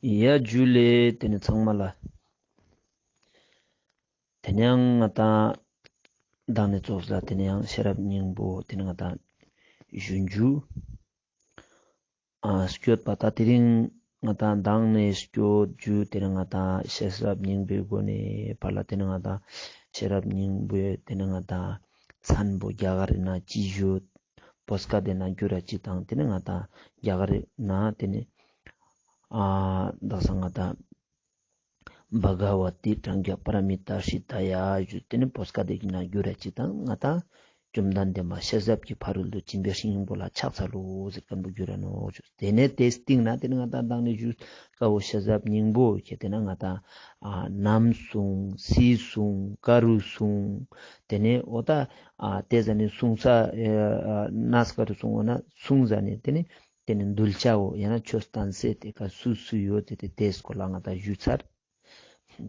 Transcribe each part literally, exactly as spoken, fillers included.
ཡ་ཇུ་ལེ། ཏེ་ནེ་ཚང་མ་ལ། ཏེ་ནེ་ཡང་ང་དང་མདང་ནེ་ཙོགས་ལ་ཏེ་ནེ་ཡང་ཤེས་རབ་སྙིང་པོ་ཏེ་ནེ་ང་དང་ཞུ་ཞུ། ཨ་སྐྱོད་པ་ད་དེ་རིང་ང་དང་མདང་ནེ་སྐྱོད་ཞུ། ཏེ་ནེ་ང་དང་ཤེས་རབ་སྙིང་པོའི་སྒོ་ནེ་ཕར་ལ་ཏེ་ནེ་ང་དང་ཤེས་རབ་སྙིང་པོའི་ཏེ་ནེ་ང་དང་མཚན་པོ་རྒྱ་གར་རི་ནང་ཅི་ཞུ། བོད་སྐད་དེ་ནང་བསྒྱུར་ར་ཅིག་དང་ཏེ་ནེ་ང་དང་རྒྱ་གར་རི་ནང་ཏེ་ནེ་ཨ་དག་ས་ང་དང་བྷ་ག་བ་ཏི་པྲཛྙཱ་པཱ་ར་མི་ཏཱ་ཧྲི་ད་ཡ་ཞུ། ཏེ་ནེ་བོད་སྐད་དེ་ནང་བསྒྱུར་ར་ཅིག་དང་ང་དང་བཅོམ་ལྡན་འདས་མ་ཤེས་རབ་ཀྱི་ཕ་རོལ་ཏུ་ཕྱིན་པའི་སྙིང་པོ་ལ་ཕྱག་འཚལ་ལོ་ཟེར་ཁན་བོ་བསྒྱུར་ར་ནོག་ཞུ། ཏེ་ནེ་ཏེའི་སྟིང་ནེ་ཏེ་ནེ་ང་དང་མདང་ནེ་ཞུས་ཀ་བོ་ཤེས་རབ་སྙིང་པོ་ཁྱེར་ཏེ་ན་ང་དང་ཨ་ནམ་གསུངས་སུས་གསུངས་ག་རུ་གསུངས། ཏེ་ནེ་འོ་ད་ཨ་ཏེ་ཟ་ནེ་གསུངས་ས་ཨ་ནས་ག་རུ་གསུངས་འོ་ན་གསུངས་ཟ་ནེ་ཏེ་ནེ་ཏེ་ནེ་གདུལ་བྱའོ་ཡང་ན་ཆོས་བསྟན་སའི་ཏེ་ཀ་སུ་སུ་ཡོད་ཟེར་ཏེ་ཏེའི་སྐོར་ལ་ང་དང་ཞུས་ཚར།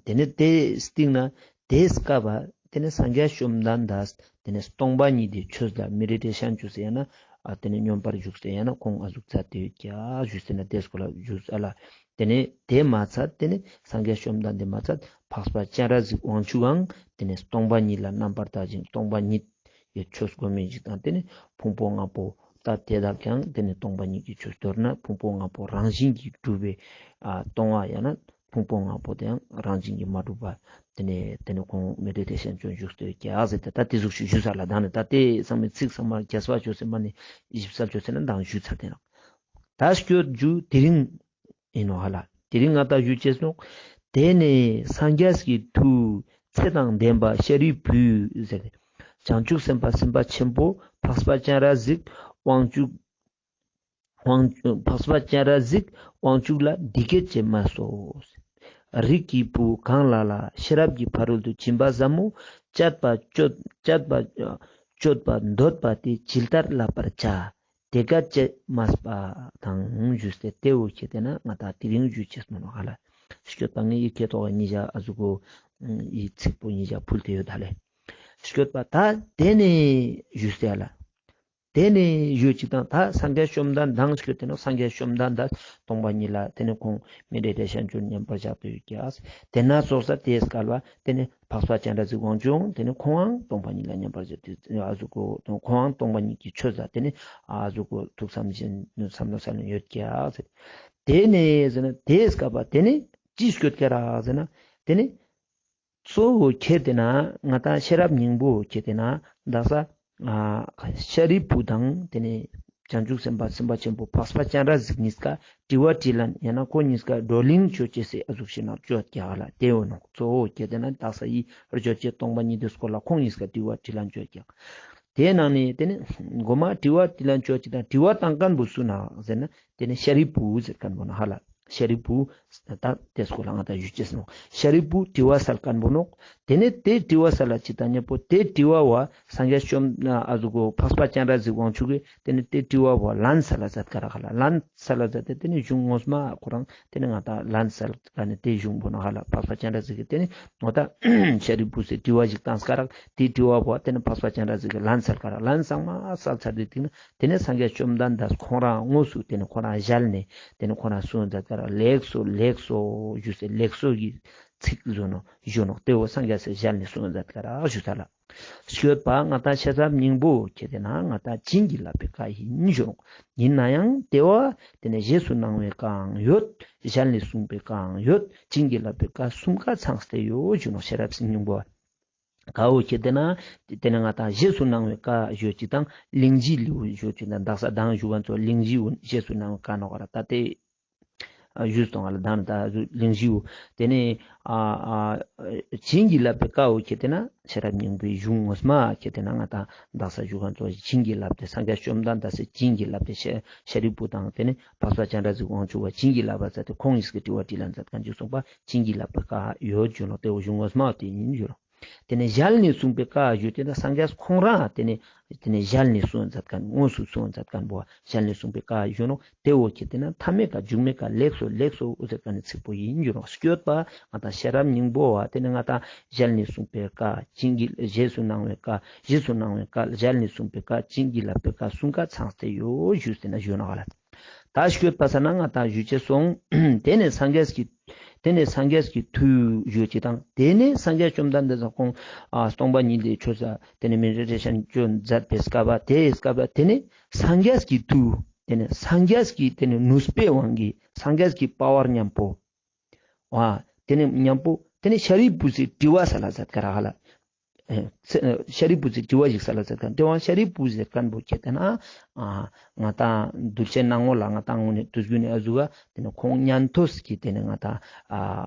ཏེ་ནེ་ཏེའི་སྟིང་ནེ་ཏེའི་སྐབས་ཏེ་ནེ་སངས་རྒྱས་བཅོམ་ལྡན་འདས་ཏེ་ནེ་སྟོང་པ་ཉིད་དི་ཆོས་ལ་མེ་ཌི་ཊེ་ཤན་ཅོས་ཟེར་ཡང་ན་ཨ་ཏེ་ནེ་སྙོམས་པར་ཞུགས་ཟེར་ཡང་ན་ཁོང་ཨ་ཟུག་ཚར་ཏེ་ཡོད་ཀྱག་ཞུས་ཟེར་ན་ཏེའི་སྐོར་ལ་ཞུས་ཨ་ལ། ཏེ་ནེ་ཏེ་མ་ཚད་ཏེ་ནེ་སངས་རྒྱས་བཅོམ་ལྡན་འདས་མ་ཚད་འཕགས་པ་སྤྱན་རས་གཟིགས་དབང་ཕྱུག་གང་ཏེ་ནེ་སྟོང་པ་ཉིད་ལ་རྣམ་པར་བལྟ་ཞིང་སྟོང་པ་ཉིད་ཀྱི་ཆོས་སྒོམ་མི་ཞིག་དང་ཏེ་ནེ་ཕུང་པོ་ལྔ་པོ་ད་ཏེ་དག་ཀྱང་ཏེ་ནེ་སྟོང་པ་ཉིད་ཀྱི་ཆོས་མདོར་ན་ཕུང་པོ་ལྔ་པོ་རང་བཞིན་གྱིས་གྲུབ་པའི་ཨ་སྟོང་པ་ཡང་ན་ཕུང་པོ་ལྔ་པོ་དེ་ཡང་རང་བཞིན་གྱིས་མ་གྲུབ་པ། ཏེ་ནེ་ཏེ་ནེ་ཁོང་མེ་ཌི་ཊེ་ཤན་ཅོས་ཞུགས་ཏེ་ཀྱག་ཟེར་ཏེ་ད་ཏེ་ཟུག་ཞུ་ཞུས་ས་ལ་དག་ནེ་ད་ཏེ་ཚང་མའི་ཚིག་ཚང་མ་རྒྱས་པ་ཅོས་ཏེ་མ་ནེ་ཞིབ་གསལ་ཅོས་ཏེ་ན་མདང་ཞུས་ཚར་ཏེ་ནོག། ད་སྐྱོད་ཞུ་དེ་རིང་ཨིན་ནོག་ཧ་ལ། དེ་རིང་ང་དང་ཞུ་ཅེས་ནོག། དེ་ནས་སངས་རྒྱས་ཀྱི་མཐུས་ཚེ་དང་ལྡན་པ་ཤཱ་རིའི་བུས་ཟེར་ཏེ། བྱང་ཆུབ་སེམས་དཔའ་སེམས་དཔའ་ཆེན་པོ་འཕགས་པ་སྤྱན་རས་གཟིགས་དབང་ཕྱུག་དབང་འཕགས་པ་སྤྱན་རས་གཟིགས་དབང་ཕྱུག་ལ་འདི་སྐད་ཅེས་སྨྲས་སོ། རིགས་ཀྱི་བུ་གང་ལ་ལ་ཤེས་རབ་ཀྱི་ཕ་རོལ་ཏུ་ཕྱིན་པ་ཟབ་མོ་སྤྱད་པ་སྤྱོད་སྤྱད་པ་སྤྱོད་པར་འདོད་པ་དེས་ཇི་ལྟར་བསླབ་པར་བྱ། དེ་སྐད་ཅེས་སྨྲས་པ་དང་ཞུས་ཏེ་ཏེ་བོ་ཁྱེར་ཏེ་ན་ང་དང་དེ་རིང་ཞུ་ཅེས་མ་ནོག་ཧ་ལ། སྐྱོད་པ་ངའི་ཡི་གེ་ཐོག་ཉིས་ཞག་ཨ་ཟུག་གོ་ཡི་ཚིག་པོ་ཉིས་ཞག་ཕུལ་ཏེ་ཡོད་ད་ལེ། སྐྱོད་པ་ད་དེ་ནས་ཞུས་ཏེ་ཧ་ལ། དེ་ནས་ཞུ་ཅིག་དང་ད་སངས་རྒྱས་བཅོམ་ལྡན་འདས་སྐྱོད་དེ་ནོག། སངས་རྒྱས་བཅོམ་ལྡན་འདས་སྟོང་པ་ཉིད་ལ་ཏེ་ནེ་ཁོང་མེ་ཌི་ཊེ་ཤན་ཅོས་མཉམ་པར་བཞག་ཏེ་ཡོད་ཀྱག། ཏེ་ན་ཙོགས་ས་ཏེའི་སྐབས་ལ་ཏེ་ནེ་འཕགས་པ་སྤྱན་རས་གཟིགས་དབང་ཕྱུག་ཏེ་ནེ་ཁོང་ཡང་སྟོང་པ་ཉིད་ལ་མཉམ་པར་བཞག་སྟེ་ཨ་ཟུག་གོ་ཁོང་ཡང་སྟོང་པ་ཉིད་ཀྱི་ཆོས་ལ་ཏེ་ནེ་ཨ་ཟུག་གོ་ཐུགས་བསམ་བཞེས་བསམ་བློ་ས་ལེན་ཡོད་ཀྱག་ཟེར། ཏེ་ནེ་ཟེར་ན་ཏེའི་སྐབས་པ་ཏེ་ནེ་ཅི་སྐྱོད་ཀྱག་རག་ཟེར་ན་ཏེ་ནེ་གཙོ་བོ་ཁྱེར་ཏེ་ན་ང་དང་ཤེས་རབ་སྙིང་པོ་ཁྱེར་ཏེ་ན་དག་ས་ཨ་ཤཱ་རིའི་བུ་དང་ཏེ་ནེ་བྱང་ཆུབ་སེམས་དཔའ་སེམས་དཔའ་ཆེན་པོ་འཕགས་པ་སྤྱན་རས་གཟིགས་གཉིས་ཀ་དྲི་བ་དྲིས་ལན་ཡང་ན་ཁོ་གཉིས་ཀ་བགྲོ་གླེང་ཅོ་ཅེས་སི་ཨ་ཟུག་ཤིག་ནང་ཅོ་ཀྱག་ལ། ཏེ་བོ་ནོག། གཙོ་བོ་ཁྱེར་ཏེ་ན་དག་ས་ཡི་བརྗོད་བྱ་སྟོང་པ་ཉིད་དི་སྐོར་ལ་ཁོང་གཉིས་ཀ་དྲི་བ་དྲིས་ལན་ཅོ་ཀྱག། ཏེའི་ནང་ནེ་ཏེ་ནེ་མགོ་མ་དྲི་བ་དྲིས་ལན་ཅོ་ཅེས་དང་དྲི་བ་བཏང་ཁན་བོ་སུ་ནོག་ཟེར་ན་ཏེ་ནེ་ཤཱ་རིའི་བུ་ཟེར་ཁན་བོ་ནོག་ཧ་ལ། ཤཱ་རིའི་བུ་ད་ཏེ་སྐོར་ལ་ང་དང་ཞུ་ཅེས་ནོག། ཤཱ་རིའི་བུ་དྲི་བ་སལ་ཁན་བོ་ནོག། ཏེ་ནེ་ཏེ་དྲི་བ་སལ་ལ་ཅིག་དང་ཉམ་པོ་ཏེ་དྲི་བ་བོ་སངས་རྒྱས་བཅོམ་ཨ་ཟུག་གོ་འཕགས་པ་སྤྱན་རས་གཟིགས་དབང་ཕྱུག་གི་ཏེ་ནེ་ཏེ་དྲི་བ་བོ་ལན་སལ་ལ་མཛད་ཀ་རག་ལ། ལན་སལ་ལ་མཛད་དེ་ཏེ་ནེ་གཞུང་ངོ་མ་ཁོ་རང་ཏེ་ནེ་ང་དང་ལན་སལ་ཁན་ནི་ཏེ་གཞུང་བོ་ནོག་ཧ་ལ། འཕགས་པ་སྤྱན་རས་གཟིགས་ཀྱི་ཏེ་ནེ་ང་དང་ཤཱ་རིའི་བུ་སི་དྲི་བ་ཞིག་བཏང་ཀ་རག། ཏེ་དྲི་བ་བོ་ཏེ་ནེ་འཕགས་པ་སྤྱན་རས་གཟིགས་ཀྱི་ལན་སལ་ཀ་རག། ལན་ཚང་མ་སལ་ཚར་ཏེ་ཏེ་ནེ་ཏེ་ནེ་སངས་རྒྱས་བཅོམ་ལྡན་འདས་ཁོང་རང་དངོས་སུ་ཏེ་ནེ་ཁོང་རང་ཞལ་ནེ་ཏེ་ནེ་ཁོང་རང་གསུང་མཛད་ཀ་རག། ལེགས་སོ་ལེགས་སོ་ཞུས་སེ་ལེགས་སོ་གི་ཚིག་ཞུ་ནོག་ཞུ་ནོག། ཏེ་བོ་སངས་རྒྱས་སི་ཞལ་ནེ་གསུང་མཛད་ཀ་རག་ཞུ་ས་ལ། སྐྱོད་པ་ང་དང་ཤེས་རབ་སྙིང་པོ་ཁྱེར་ཏེ་ན་ང་དང་བྱིན་གྱིས་བརླབས་པའི་བཀའ་ཡིན་ཞུ་ནོག། ཡིན་ནའང་ཏེ་བོ་ཏེ་ནེ་རྗེས་སུ་གནང་བའི་བཀའའང་ཡོད། ཞལ་ནེ་གསུངས་པའི་བཀའའང་ཡོད། བྱིན་གྱིས་བརླབས་པའི་བཀའ་གསུམ་ཀ་ཚང་སྟེ་ཡོད་ཞུ་ནོག། ཤེས་རབ་སྙིང་པོ་བཀའ་བོ་ཁྱེར་ཏེ་ན་ཏེ་ནེ་ང་དང་རྗེས་སུ་གནང་བའི་བཀའ་ཞུ་ཅིག་དང་གླེང་གཞི་ལེའུ་ཞུ་ཅིག་དང་དག་ས་མདང་ཞུ་ཁན་ཚོ་གླེང་གཞི་བོ་རྗེས་སུ་གནང་བའི་བཀའ་ནོག་ཀ་རག། ད་ཏེ་ཨ་ཞུས་སོང་ང་ལ། མདང་ད་གླེང་གཞི་བོ་ཏེ་ནེ་ཨ་ཨ་བྱིན་གྱིས་བརླབས་པའི་བཀའ་བོ་ཁྱེར་ཏེ་ན་ཤེས་རབ་སྙིང་པོའི་གཞུང་ངོ་མ་ཁྱེར་ཏེ་ན་ང་དང་དག་ས་ཞུ་ཁན་ཚོ་བྱིན་གྱིས་བརླབས་ཏེ་སངས་རྒྱས་བཅོམ་ལྡན་འདས་སི་བྱིན་གྱིས་བརླབས་ཏེ་ཤཱ་ཤཱ་རིའི་བུ་དང་ཏེ་ནེ་འཕགས་པ་སྤྱན་རས་གཟིགས་དབང་ཕྱུག་པ་བྱིན་གྱིས་བརླབས་པ་མཛད་དེ་ཁོང་གཉིས་ཀྱི་དྲི་བ་དྲིས་ལན་མཛད་ཁན་ཅིག་གསུངས་པ་བྱིན་གྱིས་བརླབས་པའི་བཀའ་ཡོད་ཞུ་ནོག། ཏེ་བོ་གཞུང་ངོ་མ་ཏེ་ཡིན་ཞུ་ནོག། ཏེ་ནེ་ཞལ་ནེ་གསུངས་པའི་བཀའ་ཞུ་ཏེ་ན་སངས་རྒྱས་ཁོང་རང་ཏེ་ནེ་ཏེ་ནེ་ཞལ་ནེ་གསུངས་མཛད་ཁན་དངོས་སུ་གསུངས་མཛད་ཁན་བོ་ཞལ་ནེ་གསུངས་པའི་བཀའ་ཞུ་ནོག། ཏེ་བོ་ཁྱེར་ཏེ་ན་མཐའ་མེད་བཀའ་མཇུག་མེད་བཀའ་ལེགས་སོ་ལེགས་སོ་འོ་ཟེར་ཁན་ནི་ཚིག་པོ་ཡིན་ཞུ་ནོག། སྐྱོད་པ་ང་དང་ཤེས་རབ་སྙིང་པོ་བ་ཏེ་ནེ་ང་དང་ཞལ་ནེ་གསུངས་པའི་བཀའ་བྱིན་གྱིས་རྗེས་སུ་གནང་བའི་བཀའ་རྗེས་སུ་གནང་བའི་བཀའ་ཞལ་ནེ་གསུངས་པའི་བཀའ་བྱིན་གྱིས་བརླབས་པའི་བཀའ་གསུམ་ཀ་ཚང་སྟེ་ཡོད་ཞུས་ཏེ་ན་ཞུ་ནོག་ལ། ད་སྐྱོད་པ་ས་ན་ང་ཏང་ཞུ་ཅེས་སོང་། དེ་ནས་སངས་རྒྱས་ཀྱི་དེ་ནས་སངས་རྒྱས་ཀྱི་མཐུ་ཞུ་ཅེས་དང་། དེ་ནས་སངས་རྒྱས་བཅོམ་ལྡན་འདས་ཁོང་ཨ་སྟོང་པ་ཉིད་དེ་ཆོས་ས་དེ་ནས་མི་རེ་རེ་ཤན་ཅོ་མཛད་པའི་སྐབས་པ་དེའི་སྐབས་པ་དེ་ནས་སངས་རྒྱས་ཀྱི་མཐུ། དེ་ནས་སངས་རྒྱས་ཀྱི་དེ་ནས་ནུས་པའི་དབང་གིས་སངས་རྒྱས་ཀྱི་པ་ཝར་མཉམ་པོ། ཨ་དེ་ནས་མཉམ་པོ་དེ་ནས་ཤཱ་རིའི་བུ་ཟེར་དྲི་བ་ས་ལ་མཛད་ཀ་རག་ལ། ཨེ་ཚེ་ཤཱ་རིའི་བུ་ཟེར་དྲི་བ་ཞིག་ས་ལ་མཛད་ཀ་དྲི་བ་ཤཱ་རིའི་བུ་ཟེར་མཁན་པོ་ཁྱེད་དེ་ན་ཨ་ང་ཏང་གདུལ་བྱའི་སྣང་ངོ་ལ་ང་ཏང་ངོ་ནས་དུས་རྒྱུན་ནས་ཨ་ཟུག་ག་དེ་ནས་ཁོང་ཉན་ཐོས་ཀྱི་དེ་ནས་ང་ཏང་ཨ་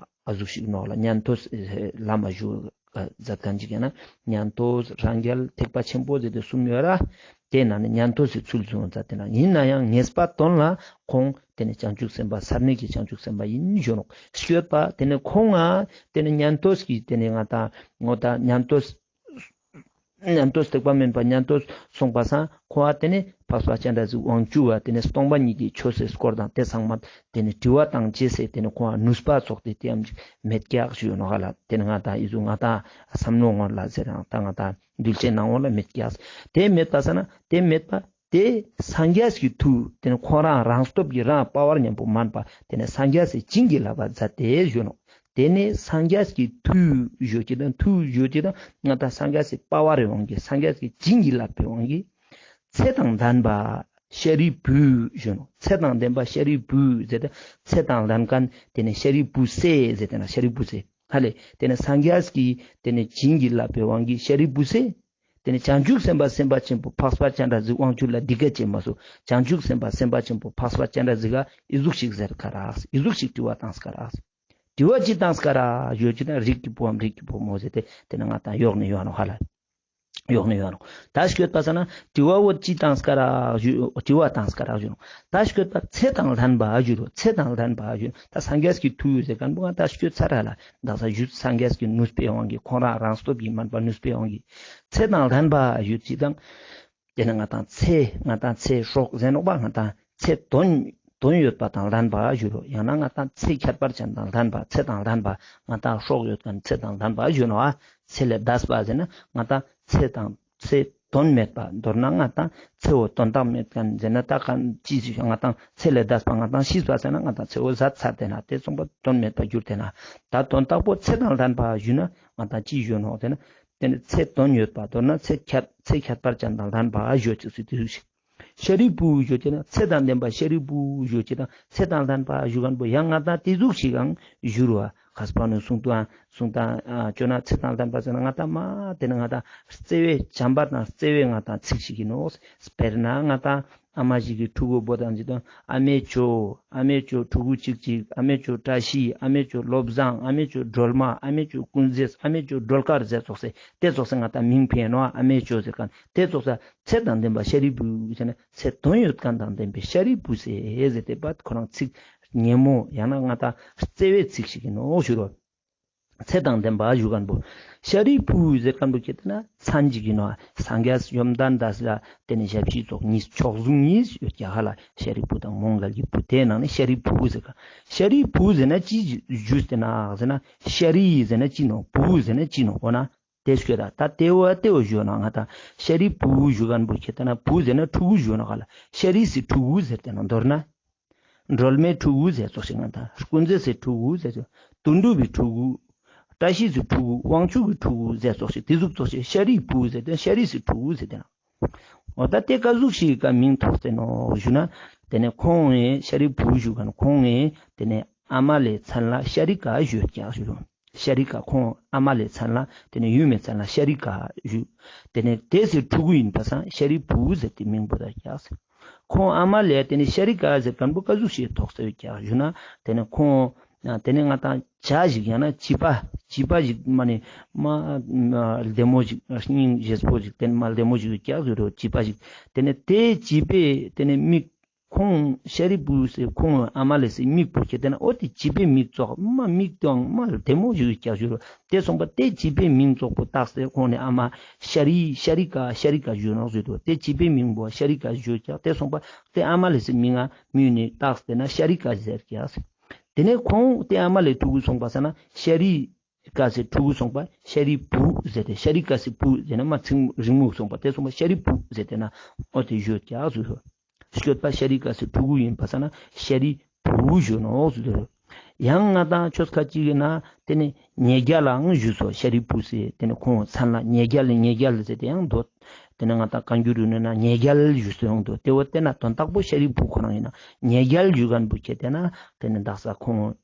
ཨ་ཟུག་ཞིག་ནོག་ལ། ཉན་ཐོས་ལམ་ཞུ་མཛད་མཁན་ཅིག་ཡིན་ན་ཉན་ཐོས་རང་རྒྱལ་ཐེག་པ་ཆེན་པོ་ཟེར་ཏེ་གསུམ་ཡོད་ར། དེ་ནང་ནས་ཉན་ཐོས་སི་ཚུལ་བཟུང་མཛད་དེ་ན་ཡིན་ན་ཡང་ངེས་པ་དོན་ལ་ཁོང་དེ་ནས་བྱང་ཆུབ་སེམས་དཔའ་ས་གནས་ཀྱི་བྱང་ཆུབ་སེམས་དཔའ་ཡིན་ཞུ་ནོག། སྐྱོད་པ་དེ་ནས་ཁོང་ང་དེ་ནས་ཉན་ཐོས་ཀྱི་དེ་ནས་ང་ཏང་ངོ་ད་ཉན་ཐོས་ཉན་ཐོས་ཐེག་པ་དམན་པ་ཉན་ཐོས་སོང་པ་སང་ཁོང་ང་དེ་ནས་འཕགས་པ་སྤྱན་རས་གཟིགས་དབང་ཕྱུག་པ་དེ་ནས་སྟོང་པ་ཉིད་ཀྱི་ཆོས་སི་སྐོར་དང་དེ་ཚང་མ་དེ་ནས་དྲི་བ་བཏང་ཅེས་སེ་དེ་ནས་ཁོང་ང་ནུས་པ་ཚོགས་ཏེ་དེ་ཡང་མེད་ཀྱག་ཞུ་ནོག་ལ། དེ་ནས་ང་ཏང་ཨི་ཟུག་ང་ཏང་བསམ་བློ་ངོ་ལ་ཟེར་ཡང་ད་ང་ཏང་གདུལ་བྱའི་སྣང་ངོ་ལ་མེད་ཀྱག། དེ་མེད་པ་ས་ན་དེ་མེད་པ་དེ་སངས་རྒྱས་ཀྱི་མཐུ། དེ་ནས་ཁོང་རང་རང་སྟོབས་ཀྱིས་རང་པ་ཝར་མཉམ་པོ་མན་པ་དེ་ནས་སངས་རྒྱས་སི་བྱིན་གྱིས་བརླབས་པ་མཛད་དེ་ཞུ་ནོག། དེ་ནས་སངས་རྒྱས་ཀྱི་མཐུ་ཞུ་ཅེས་དང་མཐུ་ཞུ་ཅེས་དང་ང་ཏང་སངས་རྒྱས་སི་པ་ཝར་རི་དབང་གིས་སངས་རྒྱས་ཀྱི་བྱིན་གྱིས་བརླབས་པའི་དབང་གིས་ཚེ་དང་ལྡན་པ་ཤཱ་རིའི་བུ་ཞུ་ནོག། ཚེ་དང་ལྡན་པ་ཤཱ་རིའི་བུ་ཟེར་ཏེ་ཚེ་དང་ལྡན་མཁན་དེ་ནས་ཤཱ་རིའི་བུ་སེ་ཟེར་ཏེ་ན་ཤཱ་རིའི་བུ་སེ་ཧ་ལེ། དེ་ནས་སངས་རྒྱས་ཀྱི་དེ་ནས་བྱིན་གྱིས་བརླབས་པའི་དབང་གིས་ཤཱ་རིའི་བུ་སེ། དེ་ནས་བྱང་ཆུབ་སེམས་དཔའ་སེམས་དཔའ་ཆེན་པོ་འཕགས་པ་སྤྱན་རས་གཟིགས་དབང་ཕྱུག་ལ་འདི་སྐད་ཅེས་སྨྲས་སོ། བྱང་ཆུབ་སེམས་དཔའ་སེམས་དཔའ་ཆེན་པོ་འཕགས་པ་སྤྱན་རས་གཟིགས་ཀ་ཨི་ཟུག་ཞིག་ཟེར་ཀ་རག། ཨི་ཟུག་ཞིག་དྲི་བ་བཏང་ཀ་རག། དྲི་བ་ཅི་བཏང་ཀ་རག་ཞུ་ཅེས་ན་རིགས་ཀྱི་བུའམ་རིགས་ཀྱི་བུ་མོ་ཟེར་ཏེ་དེ་ནས་ང་ཏང་ཡོག་ནས་ཡོང་ནོག་ཧ་ལ། ཡོག་ནས་ཡོང་ནོག། ད་སྐྱོད་པ་ས་ན་དྲི་བ་བོ་ཅི་བཏང་ཀ་རག་ཞུ་དྲི་བ་བཏང་ཀ་རག་ཞུ་ནོག། ད་སྐྱོད་པ་ཚེ་དང་ལྡན་པ་ཞུ་རོ། ཚེ་དང་ལྡན་པ་ཞུ་ད་སངས་རྒྱས་ཀྱི་མཐུ་ཟེར་མཁན་པོ་ང་ད་སྐྱོད་ཚར་ར་ལ། ད་ས་ཞུ་སངས་རྒྱས་ཀྱི་ནུས་པའི་དབང་གིས་ཁོང་རང་རང་སྟོབས་ཀྱིས་མན་པ་ནུས་པའི་དབང་གིས་ཚེ་དང་ལྡན་པ་ཞུ་ཅེས་དང་། དེ་ནས་ང་ཏང་ཚེ་ང་ཏང་ཚེ་སྲོག་ཟེར་ནོག་པ། ང་ཏང་ཚེ་དོན་དོན་ཡོད་པ་དང་ལྡན་པ་ཞུ་རོ། ཡང་ན་ང་ཏང་ཚེ་ཁྱད་པར་ཅན་དང་ལྡན་པ། ཚེ་དང་ལྡན་པ་ང་ཏང་སྲོག་ཡོད་མཁན་ཚེ་དང་ལྡན་པ་ཞུ་ནོག། ཨ་ཚེ་ལས་འདས་པ་ཟེར་ན་ང་ཏང་ཚེ་དང་ཚེ་དོན་མེད་པ། མདོར་ན་ང་ཏང་ཚེ་བོ་དོན་དག་མེད་མཁན་ཟེར་ན་ད་གང་ཅི་ཞིག་ང་ཏང་ཚེ་ལས་འདས་པ་ང་ཏང་ཤི་བ་ཟེར་ན་ང་ཏང་ཚེ་བོ་ཟད་ཚར་ཏེ་ན་དེ་ཚོང་པ་དོན་མེད་པ་གྱུར་ཏེ་ན་ད་དོན་དག་པོ་ཚེ་དང་ལྡན་པ་ཞུ་ན་ང་ཏང་ཅི་ཞུ་ནོག་ཟེར་ན། དེ་ནས་ཚེ་དོན་ཡོད་པ། མདོར་ན་ཚེ་ཁྱད་ཚེ་ཁྱད་པར་ཅན་དང་ལྡན་པ་ཞུ་ཅེས་སུ་དེ་ཟུག་ཤིག། ཤཱ་རིའི་བུ་ཞུ་ཅེས་ན་ཚེ་དང་ལྡན་པ་ཤཱ་རིའི་བུ་ཞུ་ཅེས་དང་ཚེ་དང་ལྡན་པ་ཞུ་མཁན་པོ་ཡང་ང་ཏང་དེ་ཟུག་ཤིག་ཨང་ཞུ་རུ་བ། ཁས་པ་ནི་གསུང་དང་གསུང་དང་ཅོ་ན་ཚེ་དང་ལྡན་པ་ཟེར་ན་ང་ཏང་མ་དེ་ནས་ང་ཏང་བརྩེ་བའི་བྱམས་པ་དང་བརྩེ་བའི་ང་ཏང་ཚིག་ཞིག་ཡིན་ནོག། དཔེར་ན་ང་ཏང་ཨ་མ་ཞིག་གི་ཕྲུ་གུ་བོ་དང་ཅི་དང་ཨ་མའི་ཅོ་ཨ་མའི་ཅོ་ཕྲུ་གུ་ཅིག་ཅིག་ཨ་མའི་ཅོ་བཀྲ་ཤིས་ཨ་མའི་ཅོ་བློ་བཟང་ཨ་མའི་ཅོ་སྒྲོལ་མ་ཨ་མའི་ཅོ་ཀུན་མཛེས་ཨ་མའི་ཅོ་སྒྲོལ་དཀར་ཟེར་ཙོགས་སེ་དེ་ཙོགས་སེ་ང་ཏང་མིང་ཕན་ནོག། ཨ་མའི་ཅོ་ཟེར་མཁན་དེ་ཙོགས་སེ་ཚེ་དང་ལྡན་པ་ཤཱ་རིའི་བུ་ཟེར་ན་ཚེ་དོན་ཡོད་མཁན་དང་ལྡན་པའི་ཤཱ་རིའི་བུ་སེ་ཟེར་ཏེ་པ་ཁོ་རང་ཚིག་ཉེ་མོ་ཡང་ན་ང་ཏང་བརྩེ་བའི་ཚིག་ཞིག་ཡིན་ནོག་ཞུ་རོ། ཚེ་དང་ལྡན་པ་ཞུ་མཁན་པོ། ཤཱ་རིའི་བུ་ཟེར་མཁན་པོ་ཁྱེད་ན་མཚན་ཅིག་ཡིན་ནོག། སངས་རྒྱས་བཅོམ་ལྡན་འདས་ལ་དེ་ནས་ཞབས་ཕྱི་ཙོགས་གཉིས་མཆོག་ཟུང་གཉིས་ཡོད་ཀྱག་ཧ་ལ། ཤཱ་རིའི་བུ་དང་མོའུ་འགལ་གྱི་བུ་དེའི་ནང་ནས་ཤཱ་རིའི་བུ་ཟེར་ག། ཤཱ་རིའི་བུ་ཟེར་ན་ཅི་ཞུས་ཏེ་ན་ཟེར་ན་ཤཱ་རི་ཟེར་ན་ཅི་ནོག། བུ་ཟེར་ན་ཅི་ནོག། འོ་ན་དེ་ཤོད་ད། ད་དེ་བོ་དེ་བོ་ཞུ་ན་ང་ཏང་ཤཱ་རིའི་བུ་ཞུ་མཁན་པོ་ཁྱེད་ན་བུ་ཟེར་ན་ཕྲུ་གུ་ཞུ་ན་ག་ལ། ཤཱ་རིའི་སི་ཕྲུ་གུ་ཟེར་ཏེ་ན་མདོར་ན། སྒྲོལ་མའི་ཕྲུ་གུ་ཟེར་ཙོགས་ཤིག་ང་ཏང་། ཀུན་མཛེས་སི་ཕྲུ་གུ་ཟེར་ཙོགས། དོན་གྲུབ་པའི་ཕྲུ་གུ། བཀྲ་ཤིས་སི་ཕྲུ་གུ། དབང་ཕྱུག་གི་ཕྲུ་གུ་ཟེར་ཙོགས་ཤིག། དེ་ཟུག་ཙོགས་ཤིག་ཤཱ་རིའི་བུ་ཟེར་ཏེ་ཤཱ་རིའི་སི་ཕྲུ་གུ་ཟེར་ཏེ་ན། འོ་ད་དེ་ཀ་ཟུག་ཤིག་ག་མིང་ཐོགས་ཏེ་ནོག་ཞུ་ན། དེ་ནས་ཁོང་ངི་ཤཱ་རིའི་བུ་ཞུ་མཁན་ཁོང་ངི་དེ་ནས་ཨ་མ་ལེའི་མཚན་ལ་ཤཱ་རི་ཀ་ཞུ་ཀྱག་ཞུ་རུ། ཤཱ་རི་ཀ་ཁོང་ཨ་མ་ལེའི་མཚན་ལ་དེ་ནས་ཡུམ་མི་མཚན་ལ་ཤཱ་རི་ཀ་ཞུ། དེ་ནས་དེ་སི་ཕྲུ་གུ་ཡིན་པ་སང་ཤཱ་རིའི་བུ་ཟེར་ཏེ་མིང་བོ་ད་ཀྱག་ཟེར། ཁོང་ཨ་མ་ལེ་དེ་ནས་ཤཱ་རི་ཀ་ཟེར་མཁན་པོ་ཀ་ཟུག་ཤིག་ཐོགས་ཏེ་ཡོད་ཀྱག་ཞུ་ན། དེ་ནས་ཁོང་དེ་ནས་ང་ཏང་བྱ་ཞིག་ཡང་ན་བྱིས་པ་བྱིས་པ་ཞིག་མ་ནི་མ་ལྡེ་མོ་ཞིག་སྙིང་རྗེ་པོ་ཞིག་དེ་ནས་མ་ལྡེ་མོ་ཞིག་ཡོད་ཀྱག་ཟེར་རོ། བྱིས་པ་ཞིག་དེ་ནས་དེ་བྱིས་པའི་དེ་ནས་མིག་ཁོང་ཤཱ་རིའི་བུ་སི་ཁོང་ཨ་མ་ལེ་སི་མིག་པོ་ཁྱེད་དེ་ན་འོ་དེ་བྱིས་པའི་མིག་ཙོགས་མ་མིག་དང་མ་ལྡེ་མོ་ཞིག་ཡོད་ཀྱག་ཞུ་རོ། དེ་སོང་པ་དེ་བྱིས་པའི་མིང་ཙོགས་པོ་བཏགས་ཏེ་ཁོང་ནི་ཨ་མ་ཤཱ་རི་ཤཱ་རི་ཀ་ཤཱ་རི་ཀ་ཞུ་ནོག་ཟེར་དུ། དེ་བྱིས་པའི་མིང་པོ་ཤཱ་རི་ཀ་ཞུ་ཀྱག། དེ་སོང་པ་དེ་ཨ་མ་ལེ་སི་མིང་ང་མིང་ནི་བཏགས་ཏེ་ན་ཤཱ་རི་ཀ་ཟེར་ཀྱག། དེ་ནས་ཁོང་དེ་ཨ་མ་ལེ་ཕྲུ་གུ་སོང་པ་ས་ན་ཤཱ་རི་ཀ་སི་ཕྲུ་གུ་སོང་པ་ཤཱ་རིའི་བུ་ཟེར་ཏེ་ཤཱ་རི་ཀ་སི་བུ་ཟེར་ན་མ་ཚིག་རིང་མོ་སོང་པ་དེ་སོང་པ་ཤཱ་རིའི་བུ་ཟེར་ཏེ་ན་འོ་དེ་ཞུ་ཀྱག་ཟེར་དུ། སྐྱོད་པ་ཤཱ་རིའི་ཀ་སི་ཕྲུ་གུ་ཡིན་པ་སང་ན་ཤཱ་རིའི་བུ་ཞུ་ནོག་ཞུ་དོ། ཡང་ང་དང་ཆོས་ཁ་ཅིག་གི་ན་དེ་ནི་ཉེ་རྒྱལ་ལའང་ཞུ་སོ། ཤཱ་རིའི་བུ་ཟེར་དེ་ནི་ཁོང་མཚན་ལ་ཉེ་རྒྱལ་ཉེ་རྒྱལ་ཟེར་དེ་ཡང་འདོད། དེ་ནི་ང་དང་བཀའ་འགྱུར་རུ་ནི་ན་ཉེ་རྒྱལ་ཞུ་སོ་ཡོང་དོ། དེ་བོ་དེ་ན་དོན་དག་པོ་ཤཱ་རིའི་བུ་ཁོ་རང་ཡིན་ན་ཉེ་རྒྱལ་ཞུ་མཁན་བོ་ཁྱེད་དེ་ན་དེ་ནི་དག་ས་ཁོང་